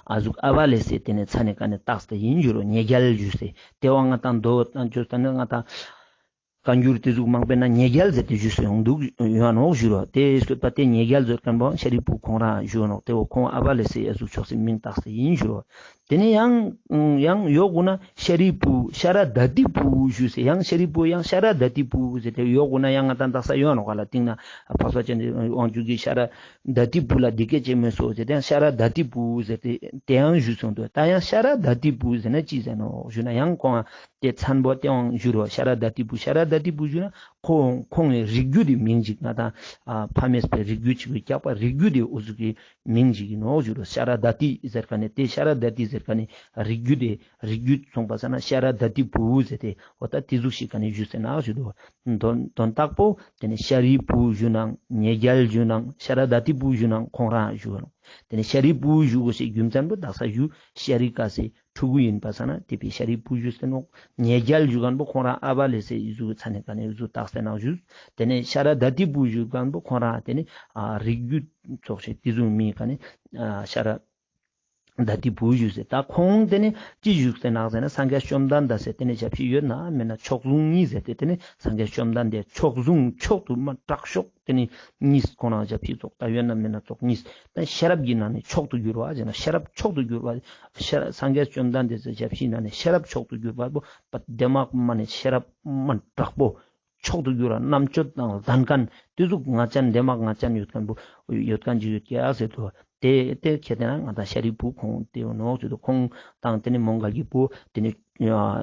ཨ་ཟུག་ཨ་བ་ལེ་སེ་དེ་ནས་ཚ་ནས་ཀ་ནས་བཏགས་ཏེ་ཡིན་ཞུ་རོ། ཉེ་རྒྱལ་ཞུ་སེ་དེ་བ་ང་དང་མདོ་དང་ཆོས་དང་ནི་ང་དང་བཀའ་འགྱུར་དེ་ཟུག་མང་པོའི་ནང་ཉེ་རྒྱལ་ཟེར་ཏེ་ཞུས་སེ་ཡོང་འདུག་ཡོང་ནོག་ཞུ་རོ། དེ་སྐྱོད་པ་དེ་ཉེ་རྒྱལ་ཟེར་མཁན་པོ་ཤཱ་རིའི་བུ་ཁོང་རང་ཞུ་ནོག། དེ་བོ་ཁོང་ཨ་བ་ལེ་སེ་ཨ་ཟུག་ཆོག་སེ་མིང་བཏགས་ཏེ་ཡིན་ཞུ་རོ། དེ་ནས་ཡང་ཡང་ཡོག་གུ་ན་ཤཱ་རིའི་བུ་ཤཱ་ར་དྭ་ཏིའི་བུ་ཞུས་སེ་ཡང་ཤཱ་རིའི་བུ་ཡང་ཤཱ་ར་དྭ་ཏིའི་བུ་ཟེར་ཏེ་ཡོག་གུ་ན་ཡང་ང་དང་དག་ས་ཡོང་ནོག་ག་ལ། སྟིང་ན་འཕགས་པ་སྤྱན་རས་གཟིགས་དབང་ཕྱུག་གི་ཤཱ་ར་དྭ་ཏིའི་བུ་ལ་འདི་སྐད་ཅེས་སྨྲས་སོ་ཟེར་ཏེ་ཤཱ་ར་དྭ་ཏིའི་བུ་ཟེར་ཏེ་དེ་ཡང་ཞུས་སོང་དུ། ད་ཡང་ཤཱ་ར་དྭ་ཏིའི་བུ་ཟེར་ན་ཅི་ཟེར་ནོག་ཞུ་ན་ཡང་ཁོང་དེ་མཚན་པོ་དེའང་ཞུ་རོ། ཤཱ་ར་དྭ་ཏིའི་བུ་ཤཱ་ར་དྭ་ཏིའི་བུ་ཞུ་ན་ཁོང་ཁོང་ངི་རིགས་རྒྱུད་དེ་མིང་ཅིག་ང་དང་ཕ་མེས་པའི་རིགས་རྒྱུད་ཅིག་གི་སྐྱག་པ་རིགས་རྒྱུད་དེ་འུ་ཟུག་གི་མིང་ཅིག་ཡིན་ནོག་ཞུ་རོ། ཤཱ་ར་དྭ་ཏི་ཟེར་མཁན་ནི་དེ་ཤཱ་ར་དྭ་ཏི་ཟེར་མཁན་ནི་རིགས་རྒྱུད་དེ་རིགས་རྒྱུད་སོང་པ་ས་ན་ཤཱ་ར་དྭ་ཏིའི་བུ་ཟེར་ཏེ་འོ་ད་དེ་ཟུག་ཞིག་ག་ནས་ཞུས་སེ་ན་ཞུ་དོ། དོན་དོན་དག་པོ་དེ་ནི་ཤཱ་རིའི་བུ་ཞུ་ནང་ཉེ་རྒྱལ་ཞུ་ནང་ཤཱ་ར་དྭ་ཏིའི་བུ་ཞུ་ནང་ཁོང་རང་ཞུ་ནང་། དེ་ནི་ཤཱ་རིའི་བུ་ཞུ་དགོས་ཤེས་རྒྱུ་མཚན་པོ་དག་ས་ཞུ། ཤཱ་རིའི་ཀ་སི་ཕྲུ་གུ་ཡིན་པ་ས་ན་དེ་བས་ཤཱ་རིའི་བུ་ཞུས་ཏེ་ནོག། ཉེ་རྒྱལ་ཞུ་མཁན་པོ་ཁོང་རང་ཨ་བ་ལེ་སེ་ཨི་ཟུག་ཚ་ནས་ཀ་ནས་ཨི་ཟུག་བཏགས་ཏེ་ནང་ཞུས། དེ་ནས་ཤཱ་ར་དྭ་ཏིའི་བུ་ཞུ་མཁན་པོ་ཁོང་རང་དེ་ནི་ཨ་རིགས་རྒྱུད་ཚོགས་ཤིག་དེ་ཟུག་མིན་ཀ་ནས་ཨ་ཤཱ་ར་དྭ་ཏིའི་བུ་ཞུས་སེ། ད་ཁོང་དེ་ནི་ཅི་ཞུས་ཏེ་ནང་ཟེར་ན་སངས་རྒྱས་བཅོམ་ལྡན་འདས་སེ་དེ་ནི་ཞབས་ཕྱི་ཡོད་ན་མེད་ན་མཆོག་ཟུང་གཉིས་ཟེར་ཏེ་དེ་ནི་སངས་རྒྱས་བཅོམ་ལྡན་འདས་མཆོག་ཟུང་མཆོག་ཏུ་མ་དྲག་ཤོས་དེ་ནི་གཉིས་ཁོང་རང་ཞབས་ཕྱི་ཚོགས་ད་ཡོད་ན་མེད་ན་ཚོགས་གཉིས། ད་ཤེས་རབ་ཀྱི་ནང་ནས་མཆོག་ཏུ་གྱུར་བ་ཟེར་ན་ཤེས་རབ་མཆོག་ཏུ་གྱུར་བ། ཤེས་རབ་སངས་རྒྱས་བཅོམ་ལྡན་འདས་སི་ཞབས་ཕྱི་ནང་ནས་ཤེས་རབ་མཆོག་ཏུ་གྱུར་བ་པོ་པ་དེ་མ་མ་ནས་ཤེས་རབ་མ་དྲག་པོ་མཆོག་ཏུ་གྱུར་བ་རྣམ་དཔྱོད་དང་ལྡན་མཁན་དེ་ཟུག་ང་ཅན་དེ་མ་ང་ཅན་ཡོད་མཁན་པོ་ཡོད་མཁན་ཅིག་ཡོད་ཀྱག་ཟེར་དུ། དེ་དེ་ཁྱེད་དེ་ན་ང་དང་ཤཱ་རིའི་བུ་ཁོང་དེ་ཡོད་ནོག་ཟེར་དུ། ཁོང་དང་དེ་ནི་མོའུ་འགལ་གྱི་བུ་དེ་ནི་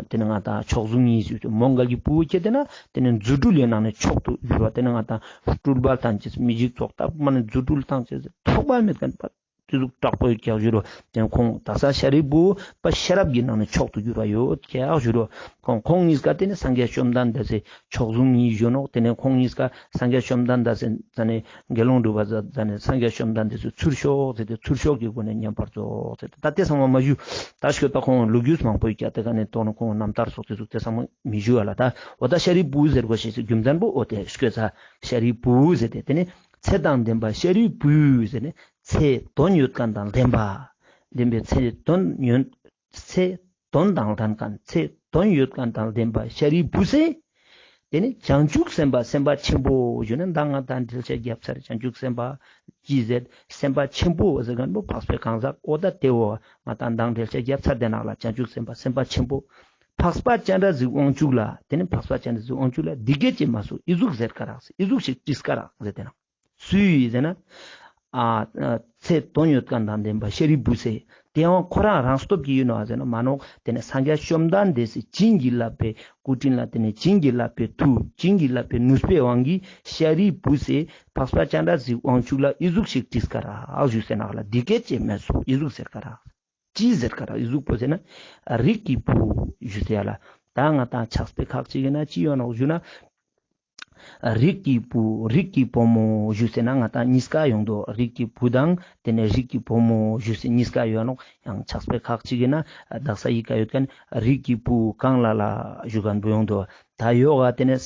དེ་ནི་ང་དང་མཆོག་ཟུང་གཉིས་ཟེར་དུ། མོའུ་འགལ་གྱི་བུ་ཁྱེད་དེ་ན་དེ་ནི་རྫུ་འཕྲུལ་ལས་ནང་ནས་མཆོག་ཏུ་གྱུར་བ། དེ་ནི་ང་དང་སྤྲུལ་པ་དང་ཅིག་མི་འཇིགས་ཚོགས་ལྟ་བུ་མ་ནི་རྫུ་འཕྲུལ་དང་ཅིག་ཐོགས་པ་མེད་མཁན་པ་དེ་ཟུག་དྲག་པོ་ཡོད་ཀྱག་ཞུ་རོ། དེ་ཁོང་དག་ས་ཤཱ་རིའི་བུ་པ་ཤེས་རབ་ཀྱི་ནང་ནས་མཆོག་ཏུ་གྱུར་བ་ཡོད་ཀྱག་ཞུ་རོ། ཁོང་ཁོང་གཉིས་ཀ་དེ་ནི་སངས་རྒྱས་བཅོམ་ལྡན་འདས་སི་མཆོག་ཟུང་གཉིས་ཞུ་ནོག། དེ་ནས་ཁོང་གཉིས་ཀ་སངས་རྒྱས་བཅོམ་ལྡན་འདས་སི་ཟ་ནས་དགེ་སློང་སྒྲུབ་པ་ཟ་ནས་སངས་རྒྱས་བཅོམ་ལྡན་འདས་སི་ཚུར་ཤོག་ཟེར་ཏེ་ཚུར་ཤོག་གི་སྒོ་ནས་མཉམ་པར་རྫོགས་ཟེར་ཏེ། ད་དེ་ཚང་མ་མ་ཞུ། ད་ཤོད་ད་ཁོང་ལོ་རྒྱུས་མང་པོ་ཡོད་ཀྱག། དེ་ག་ནས་ཐོག་ནས་ཁོང་རྣམ་ཐར་སོགས་དེ་ཟུག་དེ་ཚང་མ་མི་ཞུ་བ་ལ། ད་འོ་ད་ཤཱ་རིའི་བུ་ཟེར་དགོས་ཤེས་སི་རྒྱུ་མཚན་པོ་འོ་དེ་ཤོད་ས་ཤཱ་རིའི་བུ་ཟེར་ཏེ་དེ་ནི་ཚེ་དང་ལྡན་པ་ཤཱ་རིའི་བུ་ཟེར་ནས་ཚེ་དོན་ཡོད་མཁན་དང་ལྡན་པ། ལྡན་པའི་ཚེ་དོན་ཡོད་ཚེ་དོན་དང་ལྡན་མཁན་ཚེ་དོན་ཡོད་མཁན་དང་ལྡན་པ་ཤཱ་རིའི་བུ་སེ། དེ་ནི་བྱང་ཆུབ་སེམས་དཔའ་སེམས་དཔའ་ཆེན་པོ་ཞུ་ན་མདང་ང་དང་འགྲེལ་བཤད་བརྒྱབ་ཚར། བྱང་ཆུབ་སེམས་དཔའ་ཅི་ཟེར་སེམས་དཔའ་ཆེན་པོ་ཟེར་མཁན་པོ་འཕགས་པའི་གང་ཟག་འོ་ད་དེ་འོ་ང་དང་མདང་འགྲེལ་བཤད་བརྒྱབ་ཚར། དེ་ནང་ལ་བྱང་ཆུབ་སེམས་དཔའ་སེམས་དཔའ་ཆེན་པོ་འཕགས་པ་སྤྱན་རས་གཟིགས་དབང་ཕྱུག་ལ་དེ་ནི་འཕགས་པ་སྤྱན་རས་གཟིགས་དབང་ཕྱུག་ལ་འདི་སྐད་ཅེས་སྨྲས་སོ། ཨི་ཟུག་ཟེར་ཀ་རག་ཟེར། ཨི་ཟུག་ཞིག་དྲིས་ཀ་རག་ཟེར་དེ་ན། སུའི་ཟེར་ན། ཨ་ཚེ་དོན་ཡོད་མཁན་དང་ལྡན་པ་ཤཱ་རིའི་བུ་སེ། དེའང་ཁོ་རང་རང་སྟོབས་ཀྱིས་ཡིན་ནོ་ཟེར་ན་མ་ནོག། དེ་ནི་སངས་རྒྱས་བཅོམ་ལྡན་འདས་སི་བྱིན་གྱིས་བརླབས་པའི་སྐུ་དྲིན་ལ་དེ་ནི་བྱིན་གྱིས་བརླབས་པའི་མཐུ་བྱིན་གྱིས་བརླབས་པའི་ནུས་པའི་དབང་གིས་ཤཱ་རིའི་བུ་སེ་འཕགས་པ་སྤྱན་རས་གཟིགས་དབང་ཕྱུག་ལ་ཨི་ཟུག་ཞིག་དྲིས་ཀ་རག་ཞུས་ཟེར་ན་ལ་འདི་སྐད་ཅེས་སྨྲས་སོ། ཨི་ཟུག་ཟེར་ཀ་རག། ཅི་ཟེར་ཀ་རག་ཨི་ཟུག་པོ་ཟེར་ན། རིགས་ཀྱི་བུ་ཞུས་ཟེར་ཡ་ལ། ད་ང་དང་ཕྱག་དཔེ་ཁག་ཅིག་གི་ན་ཅི་ཡོད་ནོག་ཞུ་ན། རིགས་ཀྱི་བུ་རིགས་ཀྱི་བུ་མོ་ཞུས་ཟེར་ན་ང་དང་གཉིས་ཀ་ཡོང་དོ། རིགས་ཀྱི་བུ་དང་དེ་ནས་རིགས་ཀྱི་བུ་མོ་ཞུས་ཟེར་གཉིས་ཀ་ཡོད་ནོག། ཡང་ཕྱག་དཔེ་ཁག་ཅིག་གི་ན་དག་ས་ཡི་ག་ཡོད་མཁན་རིགས་ཀྱི་བུ་གང་ལ་ལ་ཞུ་མཁན་པོ་ཡོང་དོ། ད་ཡོག་ག་དེ་ནས་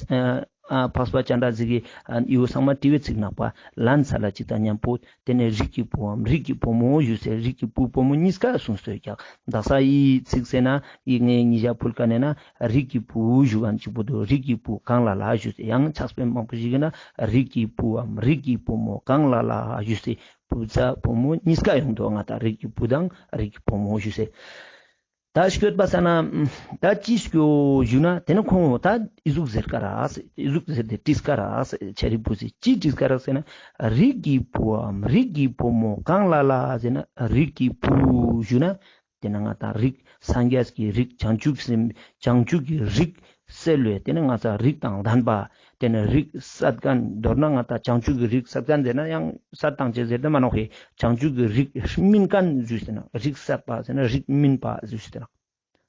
ཨ་འཕགས་པ་སྤྱན་རས་གཟིགས་ཀྱི་ཨ་ཡུལ་ཚང་མ་དྲི་བའི་ཚིག་ནག་པ་ལན་ཚ་ལ་ཅིག་དང་མཉམ་པོ་དེ་ནས་རིགས་ཀྱི་བུའམ་རིགས་ཀྱི་བུ་མོ་ཞུས་ཟེར་རིགས་ཀྱི་བུ་བུ་མོ་གཉིས་ཀ་གསུངས་སོ་ཀྱག། དག་ས་ཡི་ཚིག་ཟེར་ན་ཡི་ངའི་ཉིས་ཞག་ཕུལ་ཀ་ནས་ན་རིགས་ཀྱི་བུ་ཞུ་མཁན་ཅིག་པོ་འདུག། རིགས་ཀྱི་བུ་གང་ལ་ལ་ཞུས་ཟེར། ཡང་ཕྱག་དཔེ་མང་པོ་ཞིག་གི་ན་རིགས་ཀྱི་བུའམ་རིགས་ཀྱི་བུ་མོ་གང་ལ་ལ་ཞུས་ཟེར། བུ་ཚ་བུ་མོ་གཉིས་ཀ་ཡོང་དོ། ང་དང་རིགས་ཀྱི་བུ་དང་རིགས་ཀྱི་བུ་མོ་ཞུས་ཟེར། ད་སྐྱོད་པ་ས་ན་ད་ཅི་སྐྱོ་ཞུ་ན་དེ་ནི་ཁོང་ད་ཨི་ཟུག་ཟེར་ཀ་རག་ཟེར། ཨི་ཟུག་ཟེར་ཏེ་དྲིས་ཀ་རག་ཟེར། ཤཱ་རིའི་བུ་ཟེར་ཅི་དྲིས་ཀ་རག་ཟེར་ན། རིགས་ཀྱི་བུའམ་རིགས་ཀྱི་བུ་མོ་གང་ལ་ལ་ཟེར་ན། རིགས་ཀྱི་བུ་ཞུ་ན་དེ་ན་ང་དང་རིགས་སངས་རྒྱས་ཀྱི་རིགས་བྱང་ཆུབ་སེམས་བྱང་ཆུབ་ཀྱི་རིགས་སེལ་བའི་དེ་ནི་ང་དང་རིགས་དང་ལྡན་པ། དེ་ནི་རིགས་སད་མཁན་མདོར་ན་ང་དང་བྱང་ཆུབ་ཀྱི་རིགས་སད་མཁན་ཟེར་ན་ཡང་སད་དང་ཅེས་ཟེར་ཏེ་མ་ནོག་ཧེ། བྱང་ཆུབ་ཀྱི་རིགས་སྨིན་མཁན་ཞུས་ཟེར་ན། རིགས་སད་པ་ཟེར་ན་རིགས་སྨིན་པ་ཞུས་ཟེར་ན།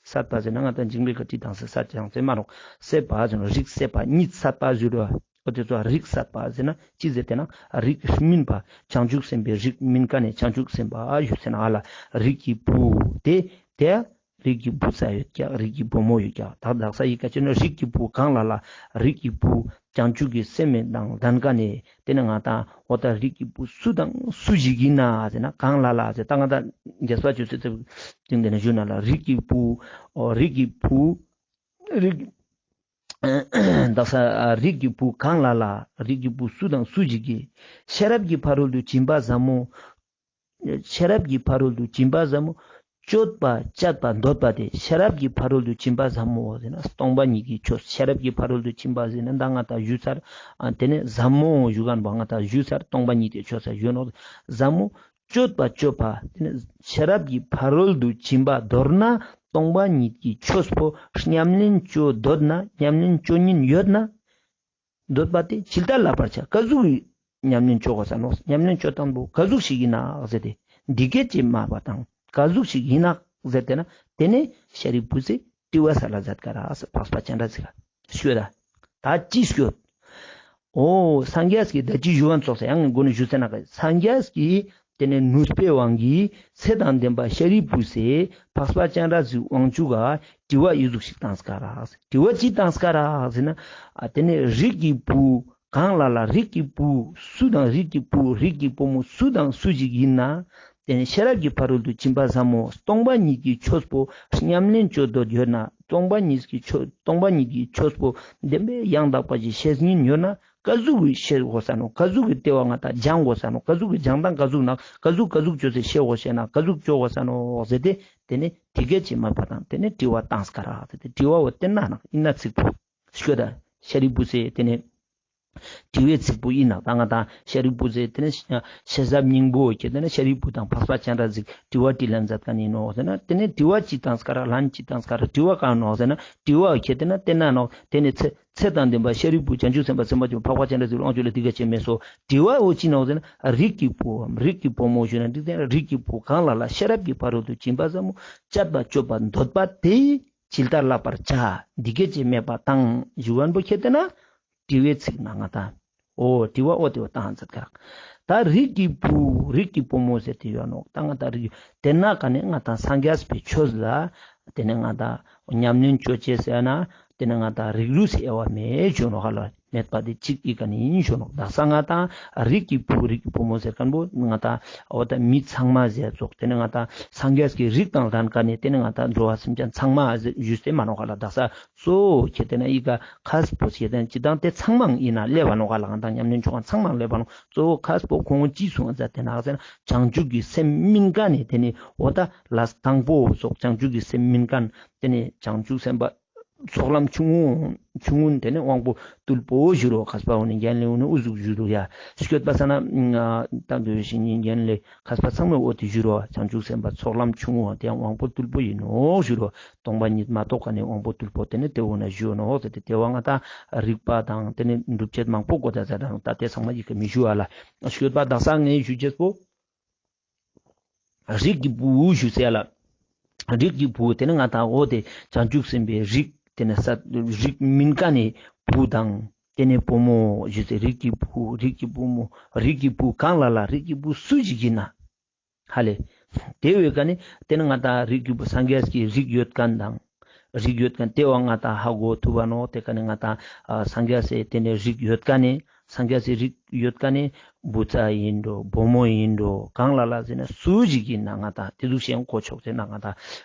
སད་པ་ཟེར་ན་ང་དང་འཇིགས་མེད་ཀྱི་ཁྲིད་དང་ཟེར་སད་ཅེས་ཟེར་མ་ནོག། སད་པ་ཟེར་ན་རིགས་སད་པ་གཉིད་སད་པ་ཞུ་རོ། འོ་དེ་ཚོ་རིགས་བསད་པ་ཟེར་ན་ཅི་ཟེར་ཏེ་ན་རིགས་སྨིན་པ། བྱང་ཆུབ་སེམས་དཔའི་རིགས་སྨིན་མཁན་ནི་བྱང་ཆུབ་སེམས་དཔའ་ཡོད་ཟེར་ན་ཨ་ལ་རིགས་ཀྱི་བུ་དེ་དེ་རིགས་ཀྱི་བུ་ཚ་ཡོད་ཀྱག། རིགས་ཀྱི་བུ་མོ་ཡོད་ཀྱག། ད་དག་ས་ཡི་ཀ་ཅི་ནོ་རིགས་ཀྱི་བུ་གང་ལ་ལ་རིགས་ཀྱི་བུ་བྱང་ཆུབ་ཀྱི་སེམས་མེད་དང་ལྡན་མཁན་ནི་དེ་ནི་ང་དང་འོ་ད་རིགས་ཀྱི་བུ་སུ་དང་སུ་ཞིག་ཡིན་ན་ཟེར་ན་གང་ལ་ལ་ཟེར་ད་ང་དང་རྒྱས་པ་ཅོས་ཟེར་ཏེ་དེ་ནི་ཞུ་ན་ལ་རིགས་ཀྱི་བུ་འོ་རིགས་ཀྱི་བུ་རིགས་དག་ས་རིགས་ཀྱི་བུ་གང་ལ་ལ་རིགས་ཀྱི་བུ་སུ་དང་སུ་ཞིག་གིས་ཤེས་རབ་ཀྱི་ཕ་རོལ་ཏུ་ཕྱིན་པ་ཟབ་མོ། ཤེས་རབ་ཀྱི་ཕ་རོལ་ཏུ་ཕྱིན་པ་ཟབ་མོ། སྤྱོད་པ་སྤྱད་པ་འདོད་པ་དེ། ཤེས་རབ་ཀྱི་ཕ་རོལ་ཏུ་ཕྱིན་པ་ཟབ་མོ་ཟེར་ན་སྟོང་པ་ཉིད་ཀྱི་ཆོས། ཤེས་རབ་ཀྱི་ཕ་རོལ་ཏུ་ཕྱིན་པ་ཟེར་ན་ད་ང་དང་ཞུ་ཚར། ཨ་དེ་ནས་ཟབ་མོ་ཞུ་མཁན་པོ་ང་དང་ཞུ་ཚར། སྟོང་པ་ཉིད་ཀྱི་ཆོས་ཟེར་ཞུ་ནོག། ཟབ་མོ། སྤྱོད་པ་སྤྱོད་པ་དེ་ནས་ཤེས་རབ་ཀྱི་ཕ་རོལ་ཏུ་ཕྱིན་པ་མདོར་ན་སྟོང་པ་ཉིད་ཀྱི་ཆོས་པོ་ཉམས་ལེན་ཅོ་འདོད་ན་ཉམས་ལེན་ཅོ་ཉིན་ཡོད་ན། འདོད་པ་དེ་ཇི་ལྟར་བསླབ་པར་བྱ། ག་ཟུག་གི་ཉམས་ལེན་ཅོ་དགོས་ས་ནོག། ཉམས་ལེན་ཅོ་སྟངས་པོ་ག་ཟུག་ཞིག་ཡིན་ནོག་ཟེར་ཏེ། འདི་སྐད་ཅེས་སྨྲས་པ་དང་། ག་ཟུག་ཞིག་ཡིན་ནོག་ཟེར་ཏེ་ན། དེ་ནས་ཤཱ་རིའི་བུ་ཚེ་དྲི་བ་སལ་ལ་མཛད་ཀ་རག། འཕགས་པ་སྤྱན་རས་གཟིགས་ལ་ཤོད་ད། ད་ཅི་ཤོད། འོ་སངས་རྒྱས་ཀྱིས་ད་ཅི་ཞུ་བ་ཙོགས་ཡང་མགོ་ནས་ཞུ་ཟེར་ན་ག་སངས་རྒྱས་ཀྱིས་དེ་ནས་ནུས་པའི་དབང་གིས་ཚེ་དང་ལྡན་པ་ཤཱ་རིའི་བུ་ཚེ་འཕགས་པ་སྤྱན་རས་གཟིགས་དབང་ཕྱུག་ག་དྲི་བ་ཡི་ཟུག་ཞིག་བཏང་སྐ་རག། དྲི་བ་ཅི་བཏང་སྐ་རག་ཟེར་ན། ཨ་དེ་ནས་རིགས་ཀྱི་བུ་གང་ལ་ལ་རིགས་ཀྱི་བུ་སུ་དང་རིགས་ཀྱི་བུ་རིགས་ཀྱི་བུ་མོ་སུ་དང་སུ་ཞིག་ཡིན་ན། དེ་ནས་ཤེས་རབ་ཀྱི་ཕ་རོལ་ཏུ་ཕྱིན་པ་ཟབ་མོ་སྟོང་པ་ཉིད་ཀྱི་ཆོས་པོ་ཉམས་ལེན་ཅོ་འདོད་ཡོད་ན། སྟོང་པ་ཉིད་ཀྱི་ཆོས་སྟོང་པ་ཉིད་ཀྱི་ཆོས་པོ་བདེན་པའི་ཡང་དག་པ་ཞིག་ཤེས་ཉིན་ཡོད་ན། ག་ཟུག་གི་ཤེས་དགོས་ས་ནོག། ག་ཟུག་གི་ལྟེ་བ་ང་དང་སྦྱང་དགོས་ས་ནོག། ག་ཟུག་གི་སྦྱང་སྟངས་ག་ཟུག་ནོག། ག་ཟུག་ག་ཟུག་ཅོས་ཏེ་ཤེས་དགོས་ཤེས་ན་ག་ཟུག་ཅོ་དགོས་ས་ནོག་ཟེར་ཏེ། དེ་ནས་དེ་སྐད་ཅེས་སྨྲས་པ་དང་། དེ་ནས་དྲི་བ་བཏང་སྐ་རག་ཟེར་ཏེ་དྲི་བ་བོ་བསྟན་ན་ནོག། ཡིན་ན་ཚིག་པོ་ཤོད་ད། ཤཱ་རིའི་བུ་ཚེ་དེ་ནས་དྲི་བའི་ཚིག་པོ་ཡིན་ནོག། ད་ང་དང་ཤཱ་རིའི་བུ་ཚེ་དེ་ནས་ཤེས་རབ་སྙིང་པོ་ཁྱེར་ཏེ་ན་ཤཱ་རིའི་བུ་དང་འཕགས་པ་སྤྱན་རས་གཟིགས་དྲི་བ་དྲིས་ལན་མཛད་མཁན་ཡིན་ནོག་ཟེར་ན། དེ་ནས་དྲི་བ་ཅི་བཏང་སྐ་རག། ལན་ཅི་བཏང་སྐ་རག། དྲི་བ་གང་ནོག་ཟེར་ན། དྲི་བ་ཁྱེར་ཏེ་ན་བསྟན་ན་ནོག། དེ་ནས་ཚེ་ཚེ་དང་ལྡན་པ་ཤཱ་རིའི་བུ་བྱང་ཆུབ་སེམས་དཔའ་སེམས་དཔའ་ཆེན་པོ་འཕགས་པ་སྤྱན་རས་གཟིགས་དབང་ཕྱུག་ལ་འདི་སྐད་ཅེས་སྨྲས་སོ། དྲི་བ་བོ་ཅི་ནོག་ཟེར་ན། རིགས་ཀྱི་བུའམ་རིགས་ཀྱི་བུ་མོ་ཞུ་ན་འདི་ལྟར་རིགས་ཀྱི་བུ་གང་ལ་ལ་ཤེས་རབ་ཀྱི་ཕ་རོལ་ཏུ་ཕྱིན་པ་ཟབ་མོ་སྤྱད་པ་སྤྱོད་པ་འདོད་པ་དེས་ཇི་ལྟར་བསླབ་པར་བྱ། འདི་སྐད་ཅེས་སྨྲས་པ་དང་ཞུ་བ་བོ་ཁྱེར་ཏེ་ན་དྲི་བའི་ཚིག་ན་ང་དང་འོ་དྲི་བ་འོ་དེ་བོ་བཏང་མཛད་ཀ་རག། ད་རིགས་ཀྱི་བུ་རིགས་ཀྱི་བུ་མོ་ཟེར་ཏེ་ཡོད་ནོག། ད་ང་དང་རིགས་དེ་ན་ག་ནས་ང་དང་སངས་རྒྱས་པའི་ཆོས་ལ་དེ་ནས་ང་དང་ཉམས་ལེན་ཅོ་ཅེས་ཟེར་ན། དེ་ནས་ང་དང་རིགས་རུས་སི་དབྱེ་བ་མེད་ཞུ་ནོག་ཧ་ལ། མེད་པ་དེ་གཅིག་གི་ཀ་ནས་ཡིན་ཞུ་ནོག། དག་ས་ང་དང་རིགས་ཀྱི་བུ་རིགས་ཀྱི་བུ་མོ་ཟེར་མཁན་པོ་ང་དང་འོ་ད་མི་ཚང་མ་ཟེར་ཙོགས། དེ་ནས་ང་དང་སངས་རྒྱས་ཀྱི་རིགས་དང་ལྡན་མཁན་ནི་དེ་ནས་ང་དང་འགྲོ་བ་སེམས་ཅན་ཚང་མ་ཞུས་ཏེ་མ་ནོག་ཧ་ལ། དག་ས་གཙོ་བོ་ཁྱེར་ཏེ་ན་ཡི་ག་ཁ་སྤོ་ཁྱེར་ཏེ་ན་ཅི་དང་དེ་ཚང་མ་ཡིན་ན་ལེབ་བ་ནོག་ཧ་ལ། ང་དང་ཉམས་ལེན་ཅོ་མཁན་ཚང་མ་ལེབ་བ་ནོག། གཙོ་བོ་ཁ་སྤོ་ཁོང་ཅི་གསུངས་ཟེར་ཏེ་ན་ཟེར་ན་བྱང་ཆུབ་ཀྱི་སེམས་སྨིན་མཁན་ནི་དེ་ནས་འོ་ད་ལས་དང་པོ་ཙོགས་བྱང་ཆུབ་ཀྱི་སེམས་སྨིན་མཁན་དེ་ནས་བྱང་ཆུབ་སེམས་དཔའ་ཚོགས་ལམ་ཆུང་ངུ་ཆུང་ངུ་དེ་ནས་དབང་པོ་རྟུལ་པོ་ཞུ་རོ། ཁ་སྤོ་འོ་ནི་རྒྱན་ལས་འོ་ནི་འུ་ཟུག་ཞུ་རོ་ཡ། སྐྱོད་པ་ས་ན་ད་འདུ་ཤེས་ཉིད་རྒྱན་ལས་ཁ་སྤོ་ཚང་མས་འོ་དེ་ཞུ་རོ། བྱང་ཆུབ་སེམས་དཔའ་ཚོགས་ལམ་ཆུང་ངུ་དེ་ཡང་དབང་པོ་རྟུལ་པོ་ཡིན་ནོག་ཞུ་རོ། སྟོང་པ་ཉིད་མ་རྟོགས་མཁན་ནི་དབང་པོ་རྟུལ་པོ་དེ་ནི་དེ་འོ་ན་ཞུ་ནོག་ཟེར་ཏེ། དེ་བ་ང་དང་རིགས་པ་དང་དེ་ནི་སྒྲུབ་བྱེད་མང་པོ་གོ་ད་ཟེར་ན་ད་དེ་ཚང་མ་ཡི་གེ་མི་ཞུ་བ་ལ། སྐྱོད་པ་དག་ས་ངས་ཞུ་ཅེས་པོ། རིགས་ཀྱི་བུ་ཞུ་ཟེར་ལ། རིགས་ཀྱི་བུ་དེ་ནི་ང་དང་འོ་དེ་བྱང་ཆུབ་སེམས་དཔའི་རིགས་དེ་ནི་ས་རིགས་སྨིན་མཁན་ནི་བུ་དང་དེ་ནི་བུ་མོ་ཞུ་ཟེར། རིགས་ཀྱི་བུ་རིགས་ཀྱི་བུ་མོ་རིགས་ཀྱི་བུ་གང་ལ་ལ་རིགས་ཀྱི་བུ་སུ་ཞིག་ཡིན་ན། ཧ་ལེ། དེ་བས་ཀ་ནི་དེ་ནི་ང་དང་རིགས་ཀྱི་བུ་སངས་རྒྱས་ཀྱི་རིགས་ཡོད་མཁན་དང་། རིགས་ཡོད་མཁན་དེ་བ་ང་དང་ཧ་གོ་ཐུབ་བ་ནོག། དེ་ཀ་ནི་ང་དང་ཨ་སངས་རྒྱས་སི་དེ་ནི་རིགས་ཡོད་མཁན་ནི་སངས་རྒྱས་སི་རིགས་ཡོད་མཁན་ནི་བུ་ཚ་ཡིན་འགྲོ་བུ་མོ་ཡིན་འགྲོ་གང་ལ་ལ་ཟེར་ན་སུ་ཞིག་ཡིན་ན་ང་དང་དེ་ཟུག་ཤེས་གོ་ཆོག་ཟེར་ན་ང་དང་